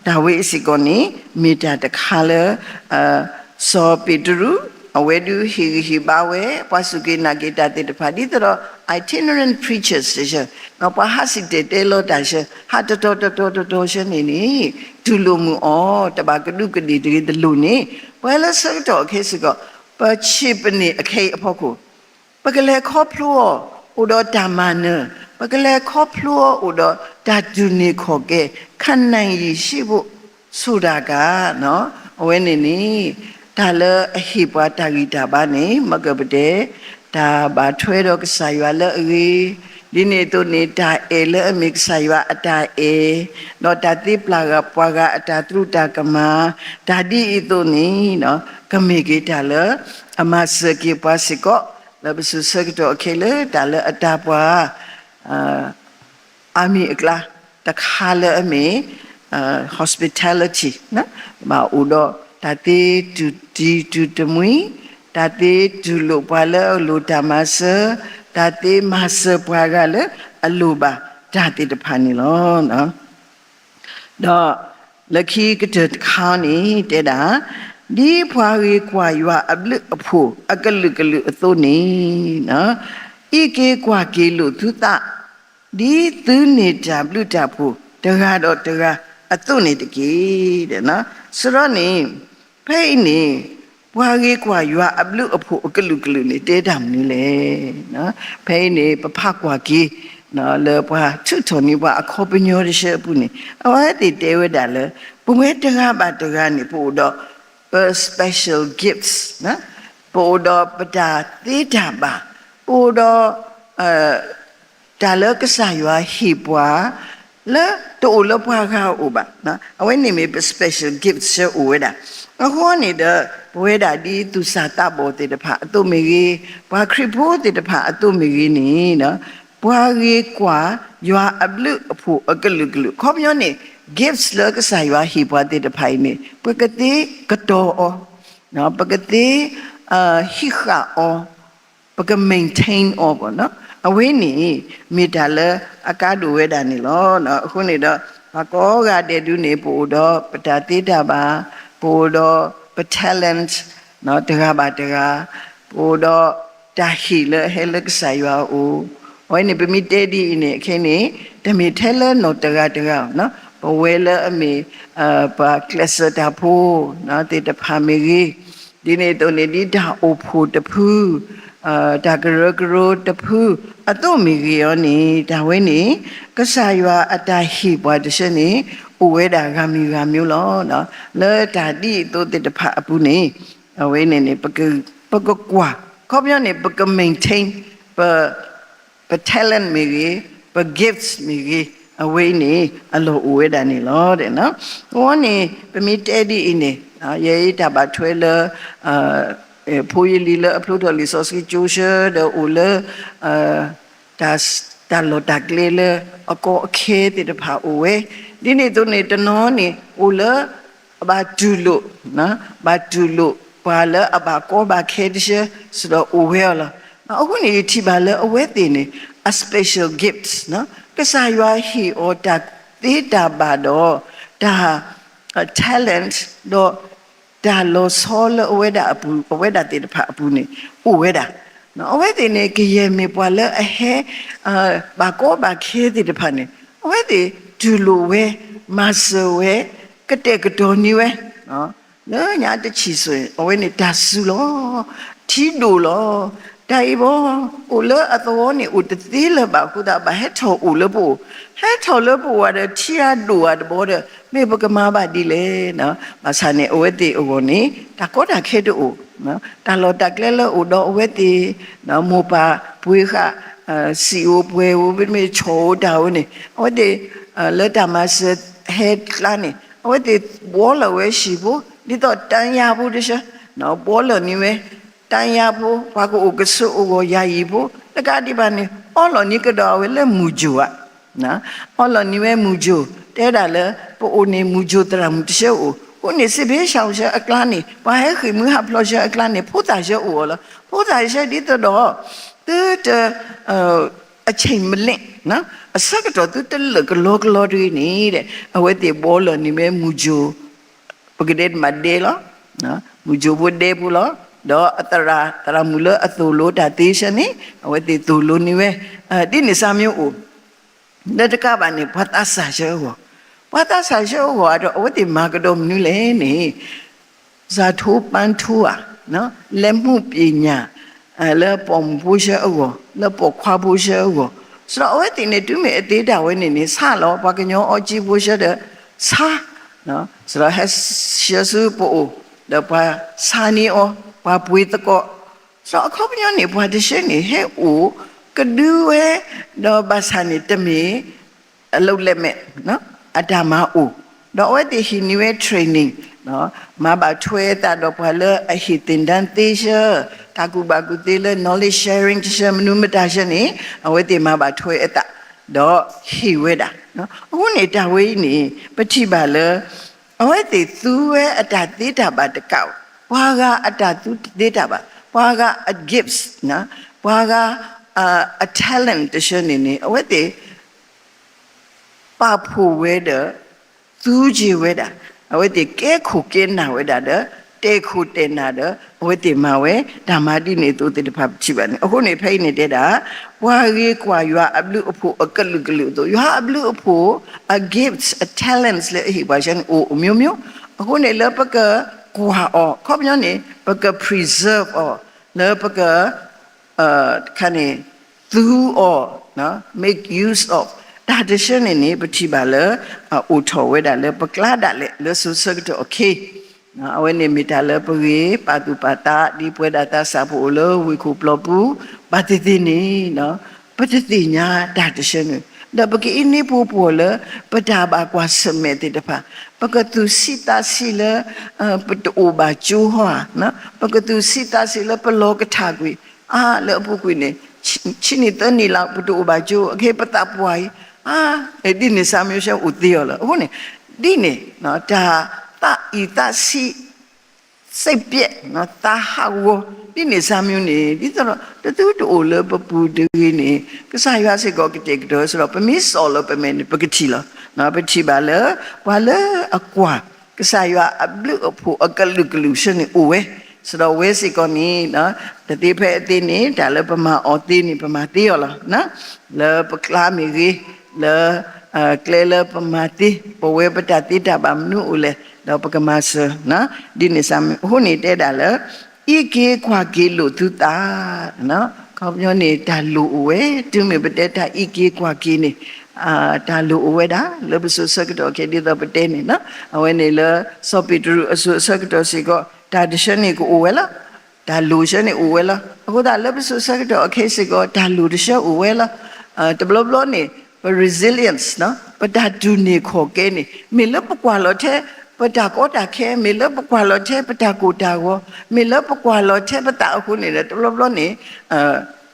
တၢ်ဝဲအံၤစ့ၢ်ကီးန့ၣ် မ့ၢ်တၢ်တခါလၢ စီၤပ့းတရူး အဝဲဒုးဟ့ၣ်ဂံၢ်ဟ့ၣ်ဘါဝဲ ပှၤစူၢ်က့ၤနာ်က့ၤတၢ်သ့ၣ်တဖၣ် ဒ်သိးဒီး itinerant preachers တဆၢ, ပှၤဟးစံၣ်တဲၤတဲလီၤတၢ်ဆၢ ဟးတတီၤတတီၤတတီၤဆၢန့ၣ်န့ၣ် တူၢ်လိာ်မုာ်အီၤ တဘၣ်ကဒူးကဒ့ၣ်တဂ့ၤတလိၣ်န့ၣ် ပဝဲလၢဆၢကတီၢ်အခဲအံၤစ့ၢ်ကီး ပဆံးပန့ၢ်အခဲအံၤအဖီခိၣ် ပကလဲၤခီဖျိအီၤ အိၣ်ဒီးတၢ်မၤနၢၤ, ပကလဲၤခီဖျိအီၤ အိၣ်ဒီးတၢ်တူၢ်န့ၢ်ခီၣ်ကဲ ခါနၢ်ယံၤဟံၣ်ဖိ ဆိုတာက အဝဲန့ၣ်န့ၣ် တၢ်လၢအဟ့ၣ်ပှၤတၢ်ဂံၢ်တၢ်ဘါန့ၣ် မ့ၢ်ကပတဲ တၢ်ဘၣ်ထွဲဒီးကစၢ်ယွၤလၢအဂ့ၤ, ဒ်န့ၣ်အသိးန့ၣ် တၢ်အဲၣ်လၢအမ့ၢ်ကစၢ်ယွၤအတၢ်အဲၣ်, ဒီးတၢ်သ့ပျၢ်ဂၤပှၤဂၤအတၢ်သရူးတၢ်ကမၣ်, တၢ်ဒ်အံၤအသိးန့ၣ် ကမ့ၢ်က့ၤတၢ်လၢ အမၤစၢၤက့ၤပှၤစ့ၢ်ကီး လၢပစိၤဆၢကတီၢ်အခဲလၢာ် တၢ်လၢအတၢ်ပှၤ အါမံၤအကျါ တခါလၢအမ့ၢ် hospitality ဘၣ်အိၣ်ဒီးတၢ်သ့တူၢ်တံတူၢ်တမှံၤ, တၢ်သ့တူၢ်လိာ်ပှၤလၢအလိၣ်တၢ်မၤစၢၤ, တၢ်သ့မၤစၢၤပှၤဂၤလၢအလိၣ်ဘၣ်တၢ်သ့ၣ်တဖၣ်န့ၣ်လီၤ. ဒီးလၢခံကတၢၢ်တခါန့ၣ် တဲဒၣ် ဒ်ပှၤဂ့ၤကွၢ်ယွၤအဘျုးအဖှိၣ်အကလုာ်ကလုာ်အသိးန့ၣ် အံးက့ၤကွၢ်က့ၤလိာ်သုသး ဒ်သုန့ၢ်တၢ်ဘျုးတၢ်ဖှိၣ်တဂၤဒီးတဂၤအသိးန့ၣ်တက့ၢ်. ဆိုတော့န့ၣ် ဖဲအံၤန့ၣ် ပှၤဂ့ၤကွၢ်ယွၤအဘျုးအဖှိၣ်အကလုာ်ကလုာ်န့ၣ် တဲတၢ်မနုၤလဲၣ်. ဖဲအံၤန့ၣ် ပဖးကွၢ်က့ၤ လၢပှၤထုးထီၣ်န့ၢ်ပှၤအခီပညီတဆၢအပူၤန့ၣ် အဝဲသ့ၣ်တဲဝဲဒၣ်လၢ ပဝဲတဂၤဘၣ်တဂၤန့ၣ် ပအိၣ်ဒီး ပ special gifts ပအိၣ်ဒီးပတၢ်သ့တၢ်ဘၣ်, ပအိၣ်ဒီး တၢ်လၢကစၢ်ယွၤဟ့ၣ်ပှၤ လၢတအိၣ်လၢပှၤဂၤအအိၣ်ဘၣ်. အဝဲန့ၣ်မ့ၢ်ပ special gift ဆၢအိၣ်ဝဲဒၣ်. အဃိန့ၣ်ဒီး ပဝဲဒၣ်ဒ်သူၣ်စၢ်သးဘီၣ်သ့ၣ်တဖၣ်အသိးမ့ၢ်ဂ့ၤ, ပှၤခရံာ်ဖိသ့ၣ်တဖၣ်အသိးမ့ၢ်ဂ့ၤန့ၣ် ပှၤဂ့ၤကွၢ်ယွၤအဘျုးအဖှိၣ်အကလုာ်ကလုာ် ခီပညီန့ၣ် gifts လၢကစၢ်ယွၤဟ့ၣ်ပှၤသ့ၣ်တဖၣ်အံၤန့ၣ် ပကသ့ကတီၤအီၤ, ပကသ့ဟံးဃာ်အီၤ, ပက maintain အီၤဘၣ်. အဝဲန့ၣ် မ့ၢ်တၢ်လၢအကါဒိၣ်ဝဲဒၣ်န့ၣ်လီၤ. အဃိန့ၣ်ဒီး ပှၤကိးဂၤဒဲးဒုန့ၣ် ပအိၣ်ဒီးပတၢ်သ့တၢ်ဘၣ်, ပအိၣ်ဒီးပ talent တဂၤဘၣ်တဂၤ, ပအိၣ်ဒီးတၢ်ဟ့ၣ်လၢအဟဲလၢကစၢ်ယွၤအအိၣ်. အဝဲန့ၣ် ပမ့ၢ်တဲဒ်အံၤန့ၣ် ခဲန့ၣ် တမ့ၢ်ထဲလၢနီၢ်တဂၤတဂၤ, ပဝဲလၢအမ့ၢ် ပှၤကျဲးစၢးတၢ်ဖိသ့ၣ်တဖၣ်မ့ၢ်ဂ့ၤ, ဒ်န့ၣ်အသိးန့ၣ် ဒ်တၢ်အိၣ်ဖှိၣ်တဖု တၢ်ကရၢကရိတဖုအသိးမ့ၢ်ဂ့ၤအီၤန့ၣ် တၢ်ဝဲန့ၣ် ကစၢ်ယွၤအတၢ်ဟ့ၣ်ပှၤတဆၢန့ၣ် အိၣ်ဝဲဒၣ်ဂၤမံၤဂၤမံၤလီၤ. လၢတၢ်ဒ်အသိးသ့ၣ်တဖၣ်အပူၤန့ၣ် အဝဲန့ၣ်န့ၣ် ပကကွၢ် ခီပညီန့ၣ် ပက maintain ပ ပ talent မ့ၢ်ဂ့ၤ, ပ gifts မ့ၢ်ဂ့ၤ, အဝဲအံၤန့ၣ် အလီၢ်အိၣ်ဝဲဒၣ်န့ၣ်လီၤ. အဃိန့ၣ် ပမ့ၢ်တဲဒ်အံၤန့ၣ် ယဲအံၤတၢ်ဘၣ်ထွဲလၢ ဖိယလံၤလၢအဖျိထီၣ်လံာ်စီဆှံကၠိဆၢဒီးအိၣ်လၢ တၢ်လီၢ်တၢ်ကျဲလၢအကီအခဲသ့ၣ်တဖၣ်အိၣ်ဝဲ, ဒ်န့ၣ်အသိးန့ၣ် တနီၤန့ၣ် အိၣ်လၢ ဘၣ်တူၢ်လိာ် ဘၣ်တူၢ်လိာ်ပှၤလၢအဘၣ်ကီဘၣ်ခဲတဆၢ စ့ၢ်ဒီးအိၣ်ဝဲအီၤလီၤ. အဃိန့ၣ် ယထံၣ်ဘၣ်လၢအဝဲသ့ၣ်န့ၣ် အ special gifts ကစၢ်ယွၤဟ့ၣ်အီၤတၢ်သ့တၢ်ဘၣ်ဒီး တၢ် talent ဒီးတၢ်လီၤဆီလၢအဝဲဒၣ်အပူၤ အဝဲဒၣ်သ့ၣ်တဖၣ်အပူၤန့ၣ် အိၣ်ဝဲဒၣ်. အဝဲသ့ၣ်န့ၣ် ကယဲၢ်မ့ၢ်ပှၤလၢအဟဲ ဘၣ်ကီဘၣ်ခဲသ့ၣ်တဖၣ်န့ၣ် အဝဲသ့ၣ်တူၢ်လိာ်ဝဲ မၤစၢၤဝဲ ကတဲာ်ကတီၤန့ၢ်ဝဲ လၢညါတဆံးစိၤ အဝဲန့ၣ်တၢ်စူၤလီၤ ထံဒိၣ်လီၤ. တၢ်အံၤဘီ အိၣ်လၢအသဝီန့ၣ် အိၣ်တသ့လၢၤဘၣ်အဃိသတး ဘၣ်ဟဲထီၣ်အိၣ်လၢပအိၣ်, ဟဲထီၣ်လၢပအိၣ်ဒီး ထံအဒိၣ်အဒဘီဒီး မ့ၢ်ပကမၤဘၣ်ဒ်လဲၣ်. ဘၣ်ဆၣ်န့ၣ် အဝဲသ့ၣ်အဂီၢ်န့ၣ် တၢ်ကီတၢ်ခဲတအိၣ်, တၢ်လီၢ်တၢ်ကျဲလၢအိၣ်ဒီးအဝဲသ့ၣ် မိၢ်ပၢ်ပှ့ၤဃာ် စံာ်ဧိၤပှဲၤဧိၤ မ့တမ့ၢ်ဆီၣ်ဧိၤတၢ်ဧိၤန့ၣ် အဝဲသ့ၣ် လၢတၢ်မၤစၢၤဟဲကျါန့ၣ် အဝဲသ့ၣ်ဘှီလီၤဝဲဟံၣ်ဖိ ဒ်သိးတၢ်ယၤဖိတဆၢ ဘှီလီၤန့ၢ်ဝဲ တၢ်ယၤဖိ ပှၤကအိၣ်ကဆိးအဂီၢ် ယၤအံၤဖိ တကးဒံးဘၣ်န့ၣ် အီလီၤန့ၢ်ကဒီးအဝဲလၢမုၢ်ကၠိၣ်ဧါ အီလီၤန့ၢ်ဝဲမုၢ်ကၠိၣ် တဲဒၣ်လၢ ပအိၣ်န့ၣ်မုၢ်ကၠိၣ်သရၣ်မုၣ်တဆၢအိၣ်, အဃိန့ၣ် စ့ၢ်ဘ့ၣ်ဆၣ်ဆၢအကျါန့ၣ် ပှၤဟဲဃ့ၢ်မှံဟးဖျိးဆၢအကျါန့ၣ် ဖိသၣ်ဆၢအိၣ်အီၤလီၤ. ဖိသၣ်ဆၢဒ်သိးဒီး သုတ အချိန်မလင့် အဆၢကတီၢ်သုတလၢာ်ကလီကလီတဂ့ၤန့ၣ် အဝဲသ့ၣ်ဘှီလီၤန့ၢ်ဝဲမုၢ်ကၠိၣ် ပကတဲမ့ၢ်ဒဲလီၤ, မုၢ်ကၠိၣ်ဖိဒဲဖိလီၤ, ဒီးအသရၣ်သရၣ်မုၣ်လၢအသိၣ်လိတၢ်သ့ဆၢန့ၣ် အဝဲသ့ၣ်သိၣ်လိန့ၢ်ဝဲ, ဒ်န့ၣ်စၢ်မ့ၢ်အိၣ်, လၢတကးဘၣ်န့ၣ် ပှၤသးစၢ်ဆၢအဂီၢ်, ပှၤသးစၢ်ဆၢအဂီၢ်အဒီး အဝဲသ့ၣ်မၤကဒီးမနုၤလဲၣ်န့ၣ် ဇာတ်ထိုးပန်းထိုး ဧါ, လက်မှုပညာ လၢပိာ်မုၣ်ဖိဆၢအဂီၢ်, လၢပိာ်ခွါဖိဆၢအဂီၢ်, စးဒီးအဝဲသ့ၣ်န့ၣ် တုၤမ့ၢ်အသ့ဒၣ်ဝဲန့ၣ်န့ၣ် ဆါလီၤ ပှၤကညီအီကၠံဖိဆၢဒီး ဆါ, စးဒီးဟဲဆှၢဆူပအိၣ်, ဒီးပှၤဆါန့ၢ်အီၤ, ပှၤပှ့ၤသကိး, စးဒီးအခီပညီန့ၣ် ပှၤတဆၢန့ၣ် ဟဲအိၣ်ကဒုဝဲ, ဒီးဘၣ်ဆၣ်န့ၣ် တမ့ၢ် အလုပ်လက်မဲ့ အတၢ်မၤအိၣ်, ဒီးအဝဲသ့ၣ်ဟံးန့ၢ်ဝဲ training မၤဘၣ်ထွဲအသးဒီးပှၤလၢအဟ့ၣ်သင်တန်းသ့ဆၢ, တၢ်ကူၣ်ဘၣ်ကူၣ်သ့လၢ knowledge sharing တဆၢ မနုၤမတၤဆၢန့ၣ် အဝဲသ့ၣ်မၤဘၣ်ထွဲအသး, ဒီးဟ့ၣ်ဝဲဒၣ်. အဃိန့ၣ် တၢ်ဝဲအံၤန့ၣ် ပထံၣ်ဘၣ်လၢ အဝဲသ့ၣ်သူဝဲအတၢ်သ့တၢ်ဘၣ်တကး, ပှၤဂၤအတၢ်သူတသ့တၢ်ဘၣ်, ပှၤဂၤအ gifts ပှၤဂၤအ talent တဆၢန့ၣ်န့ၣ် အဝဲသ့ၣ် ပာ်ဖှိၣ်ဝဲဒီး သူက့ၤဝဲဒၣ်, အဝဲသ့ၣ်ကဲခိၣ်ကဲနၢ်ဝဲဒၣ်ဒီး တဲာ်ခိၣ်တဲာ်နၢ်ဒီး အဝဲသ့ၣ်မၤဝဲ တၢ်မၤဒ်န့ၣ်အသိးသ့ၣ်တဖၣ်ပထံၣ်ဘၣ်န့ၣ်. အဃိန့ၣ် ဖဲအံၤန့ၣ်တဲဒၣ် ပှၤဂ့ၤကွၢ်ယွၤအဘျုးအဖှိၣ်အကလုာ်ကလုာ်အသိး, ယွၤအဘျုးအဖှိၣ် အ gifts အ talents လၢအဟ့ၣ်ပှၤဆၢန့ၣ် အိၣ် အမျိုးမျိုး, အဃိန့ၣ်လၢပကကွၢ်အီၤ ခီပညီန့ၣ် ပက preserve အီၤ, လၢပက တခါန့ၣ် သူအီၤ, make use of တၢ်တဆၢန့ၣ်န့ၣ် ပထံၣ်ဘၣ်လၢ အိၣ်ထီၣ်ဝဲဒၣ်လၢပကျါဒၣ်လဲာ် လၢစိၤဆၢကတီၢ်အခံ, အဝဲန့ၣ်မ့ၢ်တၢ်လၢပဂ့ၤပာ်သူၣ်ပာ်သး ဒ်ပဝဲဒၣ်သးစၢ်ပအိၣ်လၢဝ့ၢ်ခိၣ်ပျီပူၤ ဘၣ်သ့ၣ်သ့ၣ်န့ၣ် ပတသ့ၣ်ညါတၢ်တဆၢန့ၣ် ဒီးပကအံးန့ၢ်ပှိၤပှီၢ်လၢ ပတၢ်ဘၣ်ကွၢ်ဆၢၣ်မဲာ်သ့ၣ်တဖၣ်, ပကသူၣ်ဆံးသးဆံးလၢ ပတအိၣ်ဘၣ်ကၠိဧါ, ပကသူၣ်ဆံးသးဆံးလၢပလီၤကထၣ်ကွံာ်, အါ လၢအပူၤကွံာ်န့ၣ် ဆံနံၣ်သၢနံၣ်လီၤ ပတအိၣ်ဘၣ်ကၠိ, အခဲပသးပှၢ်အံၤ, အါ ဒ်န့ၣ် ဆၣ်မံၤအိၣ်သ့အီၤလီၤ. အဃိန့ၣ် ဒ်န့ၣ် တၢ်သးအံၣ်သးဆံး စိတ်ပျက်, သးဟးဂီၤ, ဒ်န့ၣ် ဆၣ်မံၤန့ၣ် ဒ်သိးဒီး တသုတအိၣ်လၢပပူၤတဂ့ၤန့ၣ် ကစၢ်ယွၤစ့ၢ်ကီးကတဲာ်ကတီၤစ့ၢ်ကီး, ပမ့ၢ်စိာ်လီၤပမဲာ်န့ၣ် ပကထံၣ်လီၤ. ပထံၣ်ဘၣ်လၢ ပှၤလၢအကွၢ် ကစၢ်ယွၤအဘျုးအဖှိၣ်အကလုာ်ကလုာ်ဆၢန့ၣ်အိၣ်ဝဲ, စဒီးဝဲစ့ၢ်ကီးန့ၣ် တသ့ဖဲအသ့န့ၣ် တၢ်လၢပမၤအီၤသ့န့ၣ် ပမၤသ့အီၤလီၤ. လၢပကျါမ့ၢ်ဂ့ၤ, လၢ ကျဲလၢပမၤသ့, ပဝဲပတၢ်သ့တၢ်ဘၣ်မနုၤအိၣ်လဲၣ်, ဒီးပကမၤစၢၤ, ဒ်န့ၣ် ဆၣ်မံၤ အဃိန့ၣ်တဲဒၣ်လၢ အံးက့ၤကွၢ်က့ၤလိာ်သုသး, ခီပညီန့ၣ် တၢ်လိၣ်အိၣ်ဝဲ, တုၤမ့ၢ်ပတဲတၢ်အံးက့ၤကွၢ်က့ၤန့ၣ် တၢ်လိၣ်အိၣ်ဝဲဒၣ် လၢပစိၤဆၢကတီၢ်ခဲ ဒ်သိးပတဲန့ၣ်, အဝဲန့ၣ်လၢ စီၤပ့းတရူးအစိၤအဆၢကတီၢ်စ့ၢ်ကီး တၢ်တဆၢန့ၣ်ကအိၣ်ဝဲလီၤ. တၢ်လိၣ်ဆၢန့ၣ်အိၣ်ဝဲလီၤ. အဃိသတးလၢပစိၤဆၢကတီၢ်အခဲစ့ၢ်ကီး တၢ်လိၣ်တဆၢအိၣ်ဝဲလီၤ. တဘျီဘျီန့ၣ် ပ resilience ပတၢ်တူၢ်န့ၢ်ခီၣ်ကဲန့ၣ် မ့ၢ်လၢပကွၢ်လီၤထဲ ပတၢ်ကီတၢ်ခဲ, မ့ၢ်လၢပကွၢ်လီၤထဲပတၢ်ကိၢ်တၢ်ဂီၤ, မ့ၢ်လၢပကွၢ်လီၤထဲပသးအဃိန့ၣ်ဒီး တဘျီဘျီန့ၣ်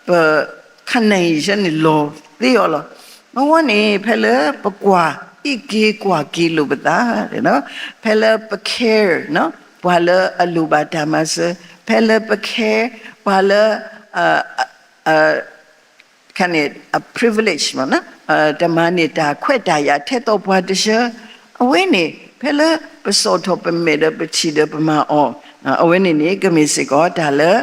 ပ ခါနၢ်အံၤဆၢန့ၣ်လီၤသ့အီၤလီၤ. အဝဲန့ၣ် ဖဲလၢပကွၢ်အံးက့ၤကွၢ်က့ၤလိာ်ပသး, ဖဲလၢပ care ပှၤလၢအလိၣ်ဘၣ်တၢ်မၤစၢၤ, ဖဲလၢပ care ပှၤလၢ ခါန့ၣ် အ privilege တမၤန့ၢ်တၢ်ခွဲးတၢ်ယာ်ထဲသိးပှၤတဆၢ, အဝဲန့ၣ် ဖဲလၢပစိာ်ထီၣ်ပမဲာ်ဒီးပထံၣ်ဒီးပမၤအီၤ, အဝဲန့ၣ်န့ၣ် ကမ့ၢ်စ့ၢ်ကီးတၢ်လၢ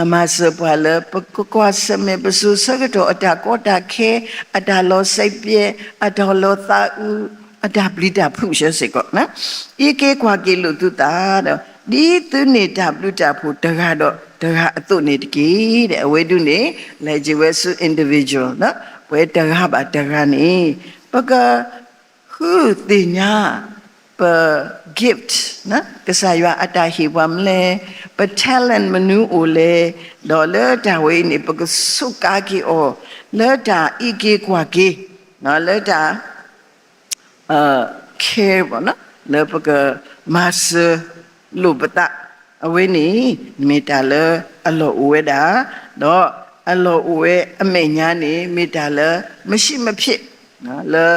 အမၤစၢၤပှၤလၢ ပကကွၢ်ဆၢၣ်မဲာ်ပစိၤဆၢကတီၢ်အတၢ်ကီတၢ်ခဲ, အတၢ်လီၤစဲးပျဲ, အတၢ်လီၤသးအုး, အတၢ်ပျံၤတၢ်ဖုးဆၢစ့ၢ်ကီး, အံးက့ၤကွၢ်က့ၤလိာ်သုသးဒီး ဒ်သုန့ၢ်တၢ်ဘျုးတၢ်ဖှိၣ်တဂၤဒီးတဂၤအသိးန့ၣ်တက့ၢ်. အဝဲဒၣ်န့ၣ် လဲၤက့ၤဝဲဆူ individual ပဝဲတဂၤဘၣ်တဂၤန့ၣ် ပက ဃုသ့ၣ်ညါ ပ gift ကစၢ်ယွၤအတၢ်ဟ့ၣ်ပှၤမနုၤလဲၣ်, ပ talent မနုၤအိၣ်လဲၣ်, ဒီးလၢတၢ်ဝဲအံၤန့ၣ် ပကစူးကါက့ၤအီၤ လၢတၢ်အံးက့ၤကွၢ်က့ၤ, လၢတၢ် care လၢပကမၤစၢၤလိာ်ပသး, အဝဲန့ၣ် မ့ၢ်တၢ်လၢအလီၢ်အိၣ်ဝဲဒၣ်, ဒီးအလီၢ်အိၣ်ဝဲအမဲာ်ညါန့ၣ် မ့ၢ်တၢ်လၢ မရှိမဖြစ် လၢ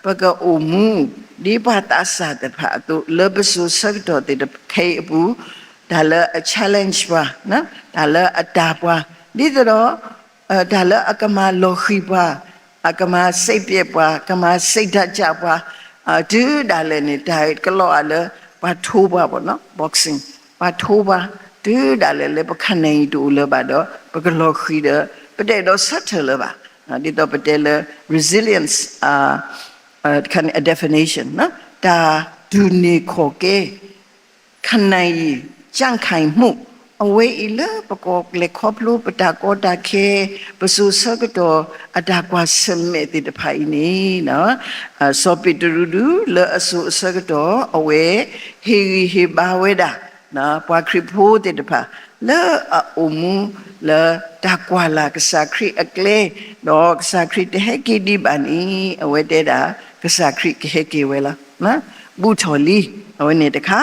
ပကအိၣ်မူ ဒ်ပှၤသးစၢ်တဖၣ်အသိး လၢပစိၤဆၢကတီၢ်သ့ၣ်တဖၣ်ခဲအံၤအပူၤ, တၢ်လၢအ challenge ပှၤ, တၢ်လၢအတၢ်ပှၤ, ဒ်သိးဒီး တၢ်လၢအကမၤလီၤဃံၤပှၤ, အကမၤစဲးပျဲပှၤ, ကမၤစဲးတၢ်ကၢ်ပှၤ, တုၤဒၣ်လဲာ်န့ၣ် တၢ်ကလီၤအါလၢ ပှၤထိပှၤဘၣ်နီၤ boxing, ပှၤထိပှၤ, တုၤဒၣ်လဲာ်လၢပခါနၢ်အံၤတအိၣ်လၢၤဘၣ်ဒီး ပကလီၤဃံၤဒီး ပတအဲၣ်ဒိးဆၢထၢၣ်လၢၤဘၣ်. ဒ်သိးပတဲလၢ resilience တခါန့ၣ် အ definition တၢ်တူၢ်န့ၢ်ခီၣ်ကဲ ခါနၢ်အံၤ ကြံ့ခိုင်မှု အဝဲအံၤလၢပကီၢ်ကျဲခီဖျိပတၢ်ကီတၢ်ခဲ ပစိၤဆၢကတီၢ် အတၢ်ကွၢ်ဆၢၣ်မဲာ်သ့ၣ်တဖၣ်အံၤန့ၣ် စီၤပ့းတရူးဒုးလၢအစိၤအဆၢကတီၢ် အဝဲဟ့ၣ်ဂံၢ်ဟ့ၣ်ဘါဝဲဒၣ် ပှၤခရံာ်ဖိသ့ၣ်တဖၣ် လၢအအိၣ်မူလၢတၢ်ကွၢ်လၢ်ကစၢ်ခရံာ်အကျဲ, ဒီးကစၢ်ခရံာ်တဟဲက့ၤဒံးဘၣ်န့ၣ် အဝဲတဲဒၣ် ကစၢ်ခရံာ်ကဟဲက့ၤဝဲလီၤ. ဘူၣ်ထီၣ်လံ, အဝဲန့ၣ်တခါ,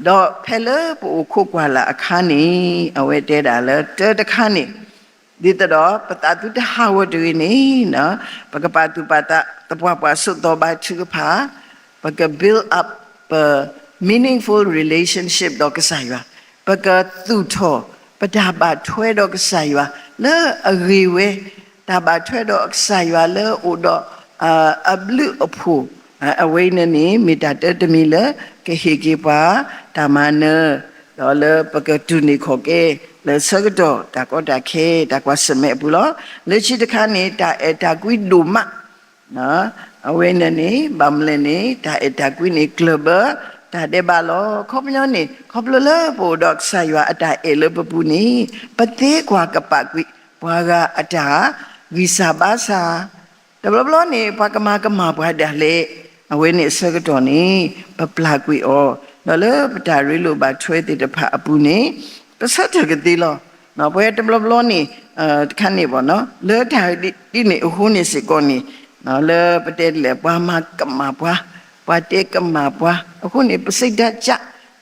ဒီးဖဲလၢပအိၣ်ခိးကွၢ်လၢ်အခါန့ၣ် အဝဲတဲဒၣ်လၢတၢတခါန့ၣ် ဒ်သိးဒီးပသးသုတဟးဂီၤတဂ့ၤန့ၣ် ပကပာ်သူၣ်ပာ်သးသပှၢ်ပှၢ်ဆိးသီဘါထုကဖၣ်, ပက build up ပ meaningful relationship ဒီးကစၢ်ယွၤ, ပကသူၣ်ထီၣ် ပတၢ်ဘၣ်ထွဲဒီးကစၢ်ယွၤ လၢအဂ့ၤဝဲ, တၢ်ဘၣ်ထွဲဒီးကစၢ်ယွၤလၢအအိၣ်ဒီး အဘျုးအဖှိၣ်, အဝဲအံၤန့ၣ်န့ၣ် မ့ၢ်တၢ်တၢတမံၤလၢ ကဟ့ၣ်က့ၤပှၤ တၢ်မၤနၢၤ, ဒီးလၢပကတူၢ်န့ၢ်ခီၣ်ကဲ လၢဆၢကတီၢ် တၢ်ကီတၢ်ခဲ တၢ်ကွၢ်ဆၢၣ်မဲာ်အပူၤလီၤ. လၢခံတခါန့ၣ် တၢ်အဲၣ်တၢ်ကွံဒိၣ်မး အဝဲန့ၣ်န့ၣ် ဘၣ်မနုၤလဲၣ်န့ၣ် တၢ်အဲၣ်တၢ်ကွံန့ၣ် ကျၢၢ်ဘၢ တၢ်ဒဲးဘးလီၤ. ခီပညီန့ၣ် ခီဖျိလၢပအိၣ်ဒီးကစၢ်ယွၤအတၢ်အဲၣ်လၢပပူၤန့ၣ် ပသ့ကွၢ်ကပာ်ကွံာ် ပှၤဂၤအတၢ်ဂံၢ်စၢ်ဘါစၢ်, တဘျီဘျီန့ၣ် ပှၤကမၤကမၣ်ပှၤဒၣ်လဲာ်, အဝဲန့ၣ်အဆၢကတီၢ်န့ၣ် ပပျၢ်ကွံာ်အီၤ, ဒီးလၢပတၢ်ရ့လိာ်ဘၣ်ထွဲသ့ၣ်တဖၣ်အပူၤန့ၣ် ပဆၢထၢၣ်ကသ့လီၤ. ပဝဲတဘျီဘျီန့ၣ် တခါန့ၣ်ဘၣ်နီၤ လၢတၢ်ဒ်န့ၣ်အဃိန့ၣ်စ့ၢ်ကီးန့ၣ် လၢပတဲလဲၣ် ပှၤမၤကမၣ်ပှၤ, ပှၤတဲကမၣ်ပှၤ, အဃိန့ၣ် ပစိတ်ဓာတ်ကျ,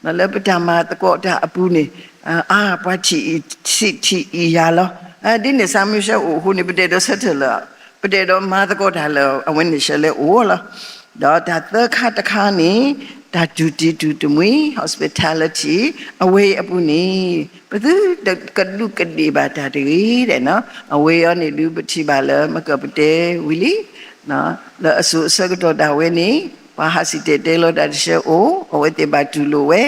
လၢပတၢ်မၤသကိးတၢ်အပူၤန့ၣ်, အါ ပှၤထံၣ်အံၤထံၣ်အံၤယၤလီၤ. ဒ်န့ၣ် ဆၣ်မုၢ်ဆၢအိၣ်အဃိန့ၣ် ပတအဲၣ်ဒိးဆၢထၢၣ်လၢၤ, ပတအဲၣ်ဒိးမၤသကိးတၢ်လၢၤ အဝဲန့ၣ်ဆၢလဲအိၣ်လီၤ. ဒီးတၢ်သၢခါတခါန့ၣ်, တၢ်တူၢ်တံၢ်တူၢ်တမှံၤ hospitality အဝဲအံၤအပူၤန့ၣ်, ပသုတကဒူးကဒ့ၣ်ဘၣ်တၢ်တဂ့ၤဒဲး, အဝဲအံၤန့ၣ်ဒုး ပထံၣ်ဘၣ်လၢ မ့ၢ်ကပတဲဝံၤလံ လၢအစိၤအဆၢကတီၢ်ဒၣ်ဝဲန့ၣ်, ပှၤဟးစံၣ်တဲၤတဲလီၤတၢ်တဆၢအိၣ်, အဝဲသ့ၣ်ဘၣ်တူၢ်လိာ်ဝဲ,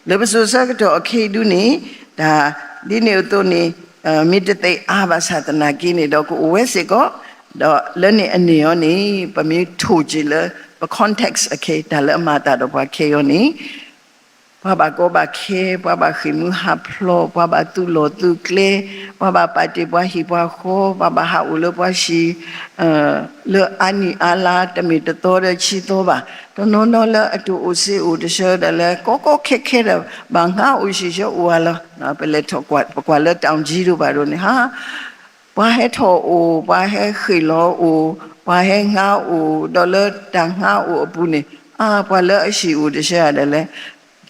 လၢပစိၤဆၢကတီၢ်အခံဒုန့ၣ်, တၢ်ဒ်န့ၣ်အသိးန့ၣ်, မ့ၢ်တသ့အါဘၣ်ဆၣ်သနာ်က့န့ၣ်ဒီး ကအိၣ်ဝဲစ့ၢ်ကီး, ဒီးလၢန့ၣ်အန့ၣ်အီၤန့ၣ် ပမ့ၢ်ထိၣ်က့ၤလၢ ပ context အခဲ တၢ်လၢအမၤအသးဒီးပှၤခဲအံၤန့ၣ် ပှၤဘၣ်ကီဘၣ်ခဲ, ပှၤဘၣ်ဃ့ၢ်မှံဟးဖျိး, ပှၤဘၣ်သူၣ်လီၢ်သူၣ်ကျဲ, ပှၤဘၣ်ပာ်တ့ၢ်ပှၤဟံၣ်ပှၤဃီ, ပှၤဘၣ်ဟးအိၣ်လၢပှၤဟံၣ်, လၢအါနံၣ်အါလါ တမ့ၢ်တသီဒီးဆံသီဘၣ်, တနီၤနီၤလၢအတအိၣ်စ့အိၣ်တဆၢဒီး လၢကီကီခဲခဲဒီး ဘၣ်ငါအိၣ်ဆံးဆၢအိၣ်ဧါလီၤ. ပလဲၤထီၣ်ကွၢ်လၢ တၢ်ကၠံဒိၣ်ဘၣ်ဒိၣ်န့ၣ် ဟါ ပှၤဟဲထီၣ်အိၣ်, ပှၤဟဲဃ့ၢ်လီၤအိၣ်, ပှၤဟဲငါအိၣ်, ဒီးလၢတၢ်ငါအိၣ်အပူၤန့ၣ်, အါ ပှၤလၢအဟံၣ်အိၣ်တဆၢဧါဒီးလဲၣ်,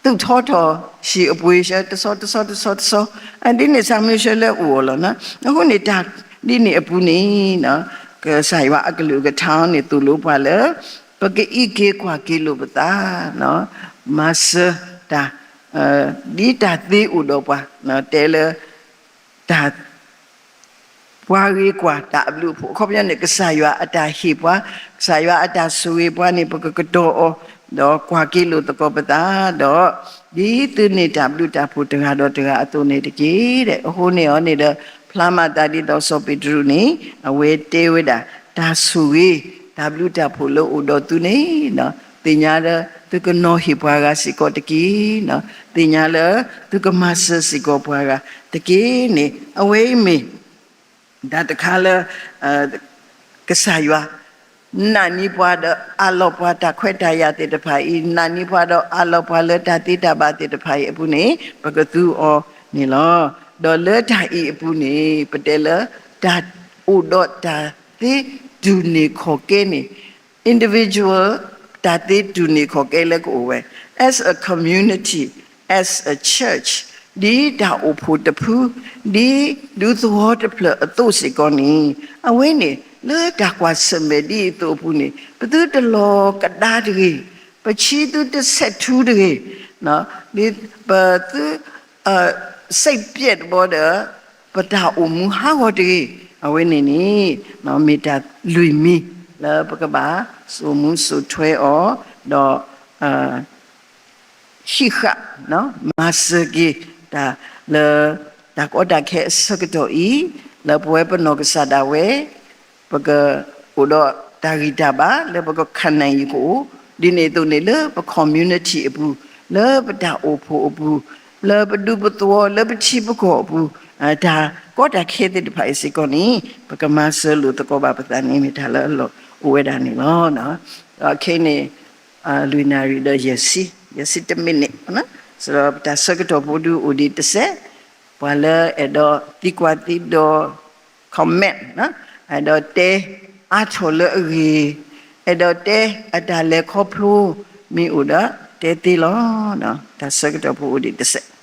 သူၣ်ထီထီၣ်ဟံၣ်အပှ့ၤဆၢ တဆီတဆီတဆီတဆီ, ဒ်န့ၣ် ဆၣ်မုၢ်ဆၢလဲအိၣ်အီၤလီၤ. အဃိန့ၣ်တၢ်ဒ်န့ၣ်အပူၤန့ၣ်, ကစၢ်ယွၤအကလုၢ်ကထါန့ၣ် သိၣ်လိပှၤလၢ ပကအံးက့ၤကွၢ်က့ၤလိာ်ပသး, မၤစၢၤတၢ်, ဒ်တၢ်သ့အိၣ်ဒီးပှၤ, တဲလၢ တၢ် ပှၤဂ့ၤကွၢ်တၢ်အဘျုးအဖှိၣ်, အခီပညီန့ၣ် ကစၢ်ယွၤအတၢ်ဟ့ၣ်ပှၤ, ကစၢ်ယွၤအတၢ်ဆိၣ်ဂ့ၤပှၤန့ၣ် ပကကတီၤအီၤ, ဒီးကွၢ်က့ၤလိာ်သကိးပသးဒီး, ဒ်သုန့ၢ်တၢ်ဘျုးတၢ်ဖှိၣ်တဂၤဒီးတဂၤအသိးန့ၣ်တက့ၢ်. အဃိန့ၣ်အီၤန့ၣ်ဒီး ဖျါမၤသးဒ်သိးစီၤပ့းတရူးန့ၣ် အဝဲတဲဝဲဒၣ်, တၢ်ဆိၣ်ဂ့ၤ တၢ်ဘျုးတၢ်ဖှိၣ်လၢအိၣ်ဒီးသုန့ၣ်, သ့ၣ်ညါလၢသုကနီၤဟ့ၣ်ပှၤဂၤစ့ၢ်ကီးတက့ၢ်. သ့ၣ်ညါလၢသုကမၤစၢၤစ့ၢ်ကီးပှၤဂၤတက့ၢ်န့ၣ်, အဝဲအံၤမ့ၢ် တၢ်တခါလၢ ကစၢ်ယွၤ နာ်န့ၢ်ပှၤဒီးအးလီၤပှၤတၢ်ခွဲးတၢ်ယာ်သ့ၣ်တဖၣ်အံၤ, နာ်န့ၢ်ပှၤဒီးအးလီၤပှၤလၢတၢ်သ့တၢ်ဘၣ်သ့ၣ်တဖၣ်အံၤအပူၤန့ၣ် ပကသူအီၤန့ၣ်လီၤ. ဒီးလၢတၢ်အံၤအပူၤန့ၣ် ပတဲလၢ တၢ်အိၣ်ဒီးတၢ်သ့တူၢ်န့ၢ်ခီၣ်ကဲန့ၣ် individual တၢ်သ့တူၢ်န့ၢ်ခီၣ်ကဲလၢကအိၣ်ဝဲ as a community, as a church, ဒ်တၢ်အိၣ်ဖှိၣ်တဖု, ဒ်ဒူသဝီတဖျၢၣ်အသိးစ့ၢ်ကီးန့ၣ်, အဝဲန့ၣ် လၢတၢ်ကွၢ်ဆၢၣ်မဲာ်ဒ်အံၤအသိးအပူၤန့ၣ် ပသုတလီၤကဒါတဂ့ၤ, ပဆံသုတဆဲးထူတဂ့ၤ, ဒ်ပသု စိတ်ပျက် တဘီဒီး ပတၢ်အိၣ်မူဟးဂီၤတဂ့ၤ, အဝဲန့ၣ်န့ၣ် မ့ၢ်တၢ်လွံၢ်မံၤ လၢပကဘၣ်စိာ်မူစိာ်ထွဲအီၤ, ဒီး ဟံးဃာ် မၤစၢၤက့ၤတၢ်လၢ တၢ်ကီတၢ်ခဲအဆၢကတီၢ်အံၤ, လၢပဝဲပနီၢ်ကစၢ်ဒၣ်ဝဲ ပကအိၣ်ဒီးတၢ်ဂံၢ်တၢ်ဘါ လၢပကခါနၢ်ယံၤကအိၣ်, ဒ်န့ၣ်အသိးန့ၣ်လၢပ community အပူၤ, လၢပတၢ်အိၣ်ဖှိၣ်အပူၤ, လၢပဒူပသဝီ လၢပထံပကီၢ်အပူၤ, တၢ်ကီတၢ်ခဲသ့ၣ်တဖၣ်အံၤစ့ၢ်ကီးန့ၣ် ပကမၤစၢၤလိာ်သကိးဘၣ်ပသးန့ၣ် မ့ၢ်တၢ်လၢအလီၢ်အိၣ်ဝဲဒၣ်န့ၣ်လီၤ. ဒီးခဲအံၤန့ၣ် လွံၢ်နၣ်ရံၣ်ဒီးယဲၢ်ဆံ, ယဲၢ်ဆံတမံးနံး, စဒီးပတၢ်ဆၢကတီၢ်ဖိဒုးအိၣ်ဒံးတစဲး, ပှၤလၢအဲၣ်ဒိးသံကွၢ်သံဒိး comment, အဲၣ်ဒိးတဲအါထီၣ်လၢအဂ့ၢ်, အဲၣ်ဒိးတဲအတၢ်လဲၤခီဖျိ မ့ၢ်အိၣ်ဒီးတဲသ့လီၤ. တၢ်ဆၢကတီၢ်ဖိအိၣ်ဒံးတစဲး.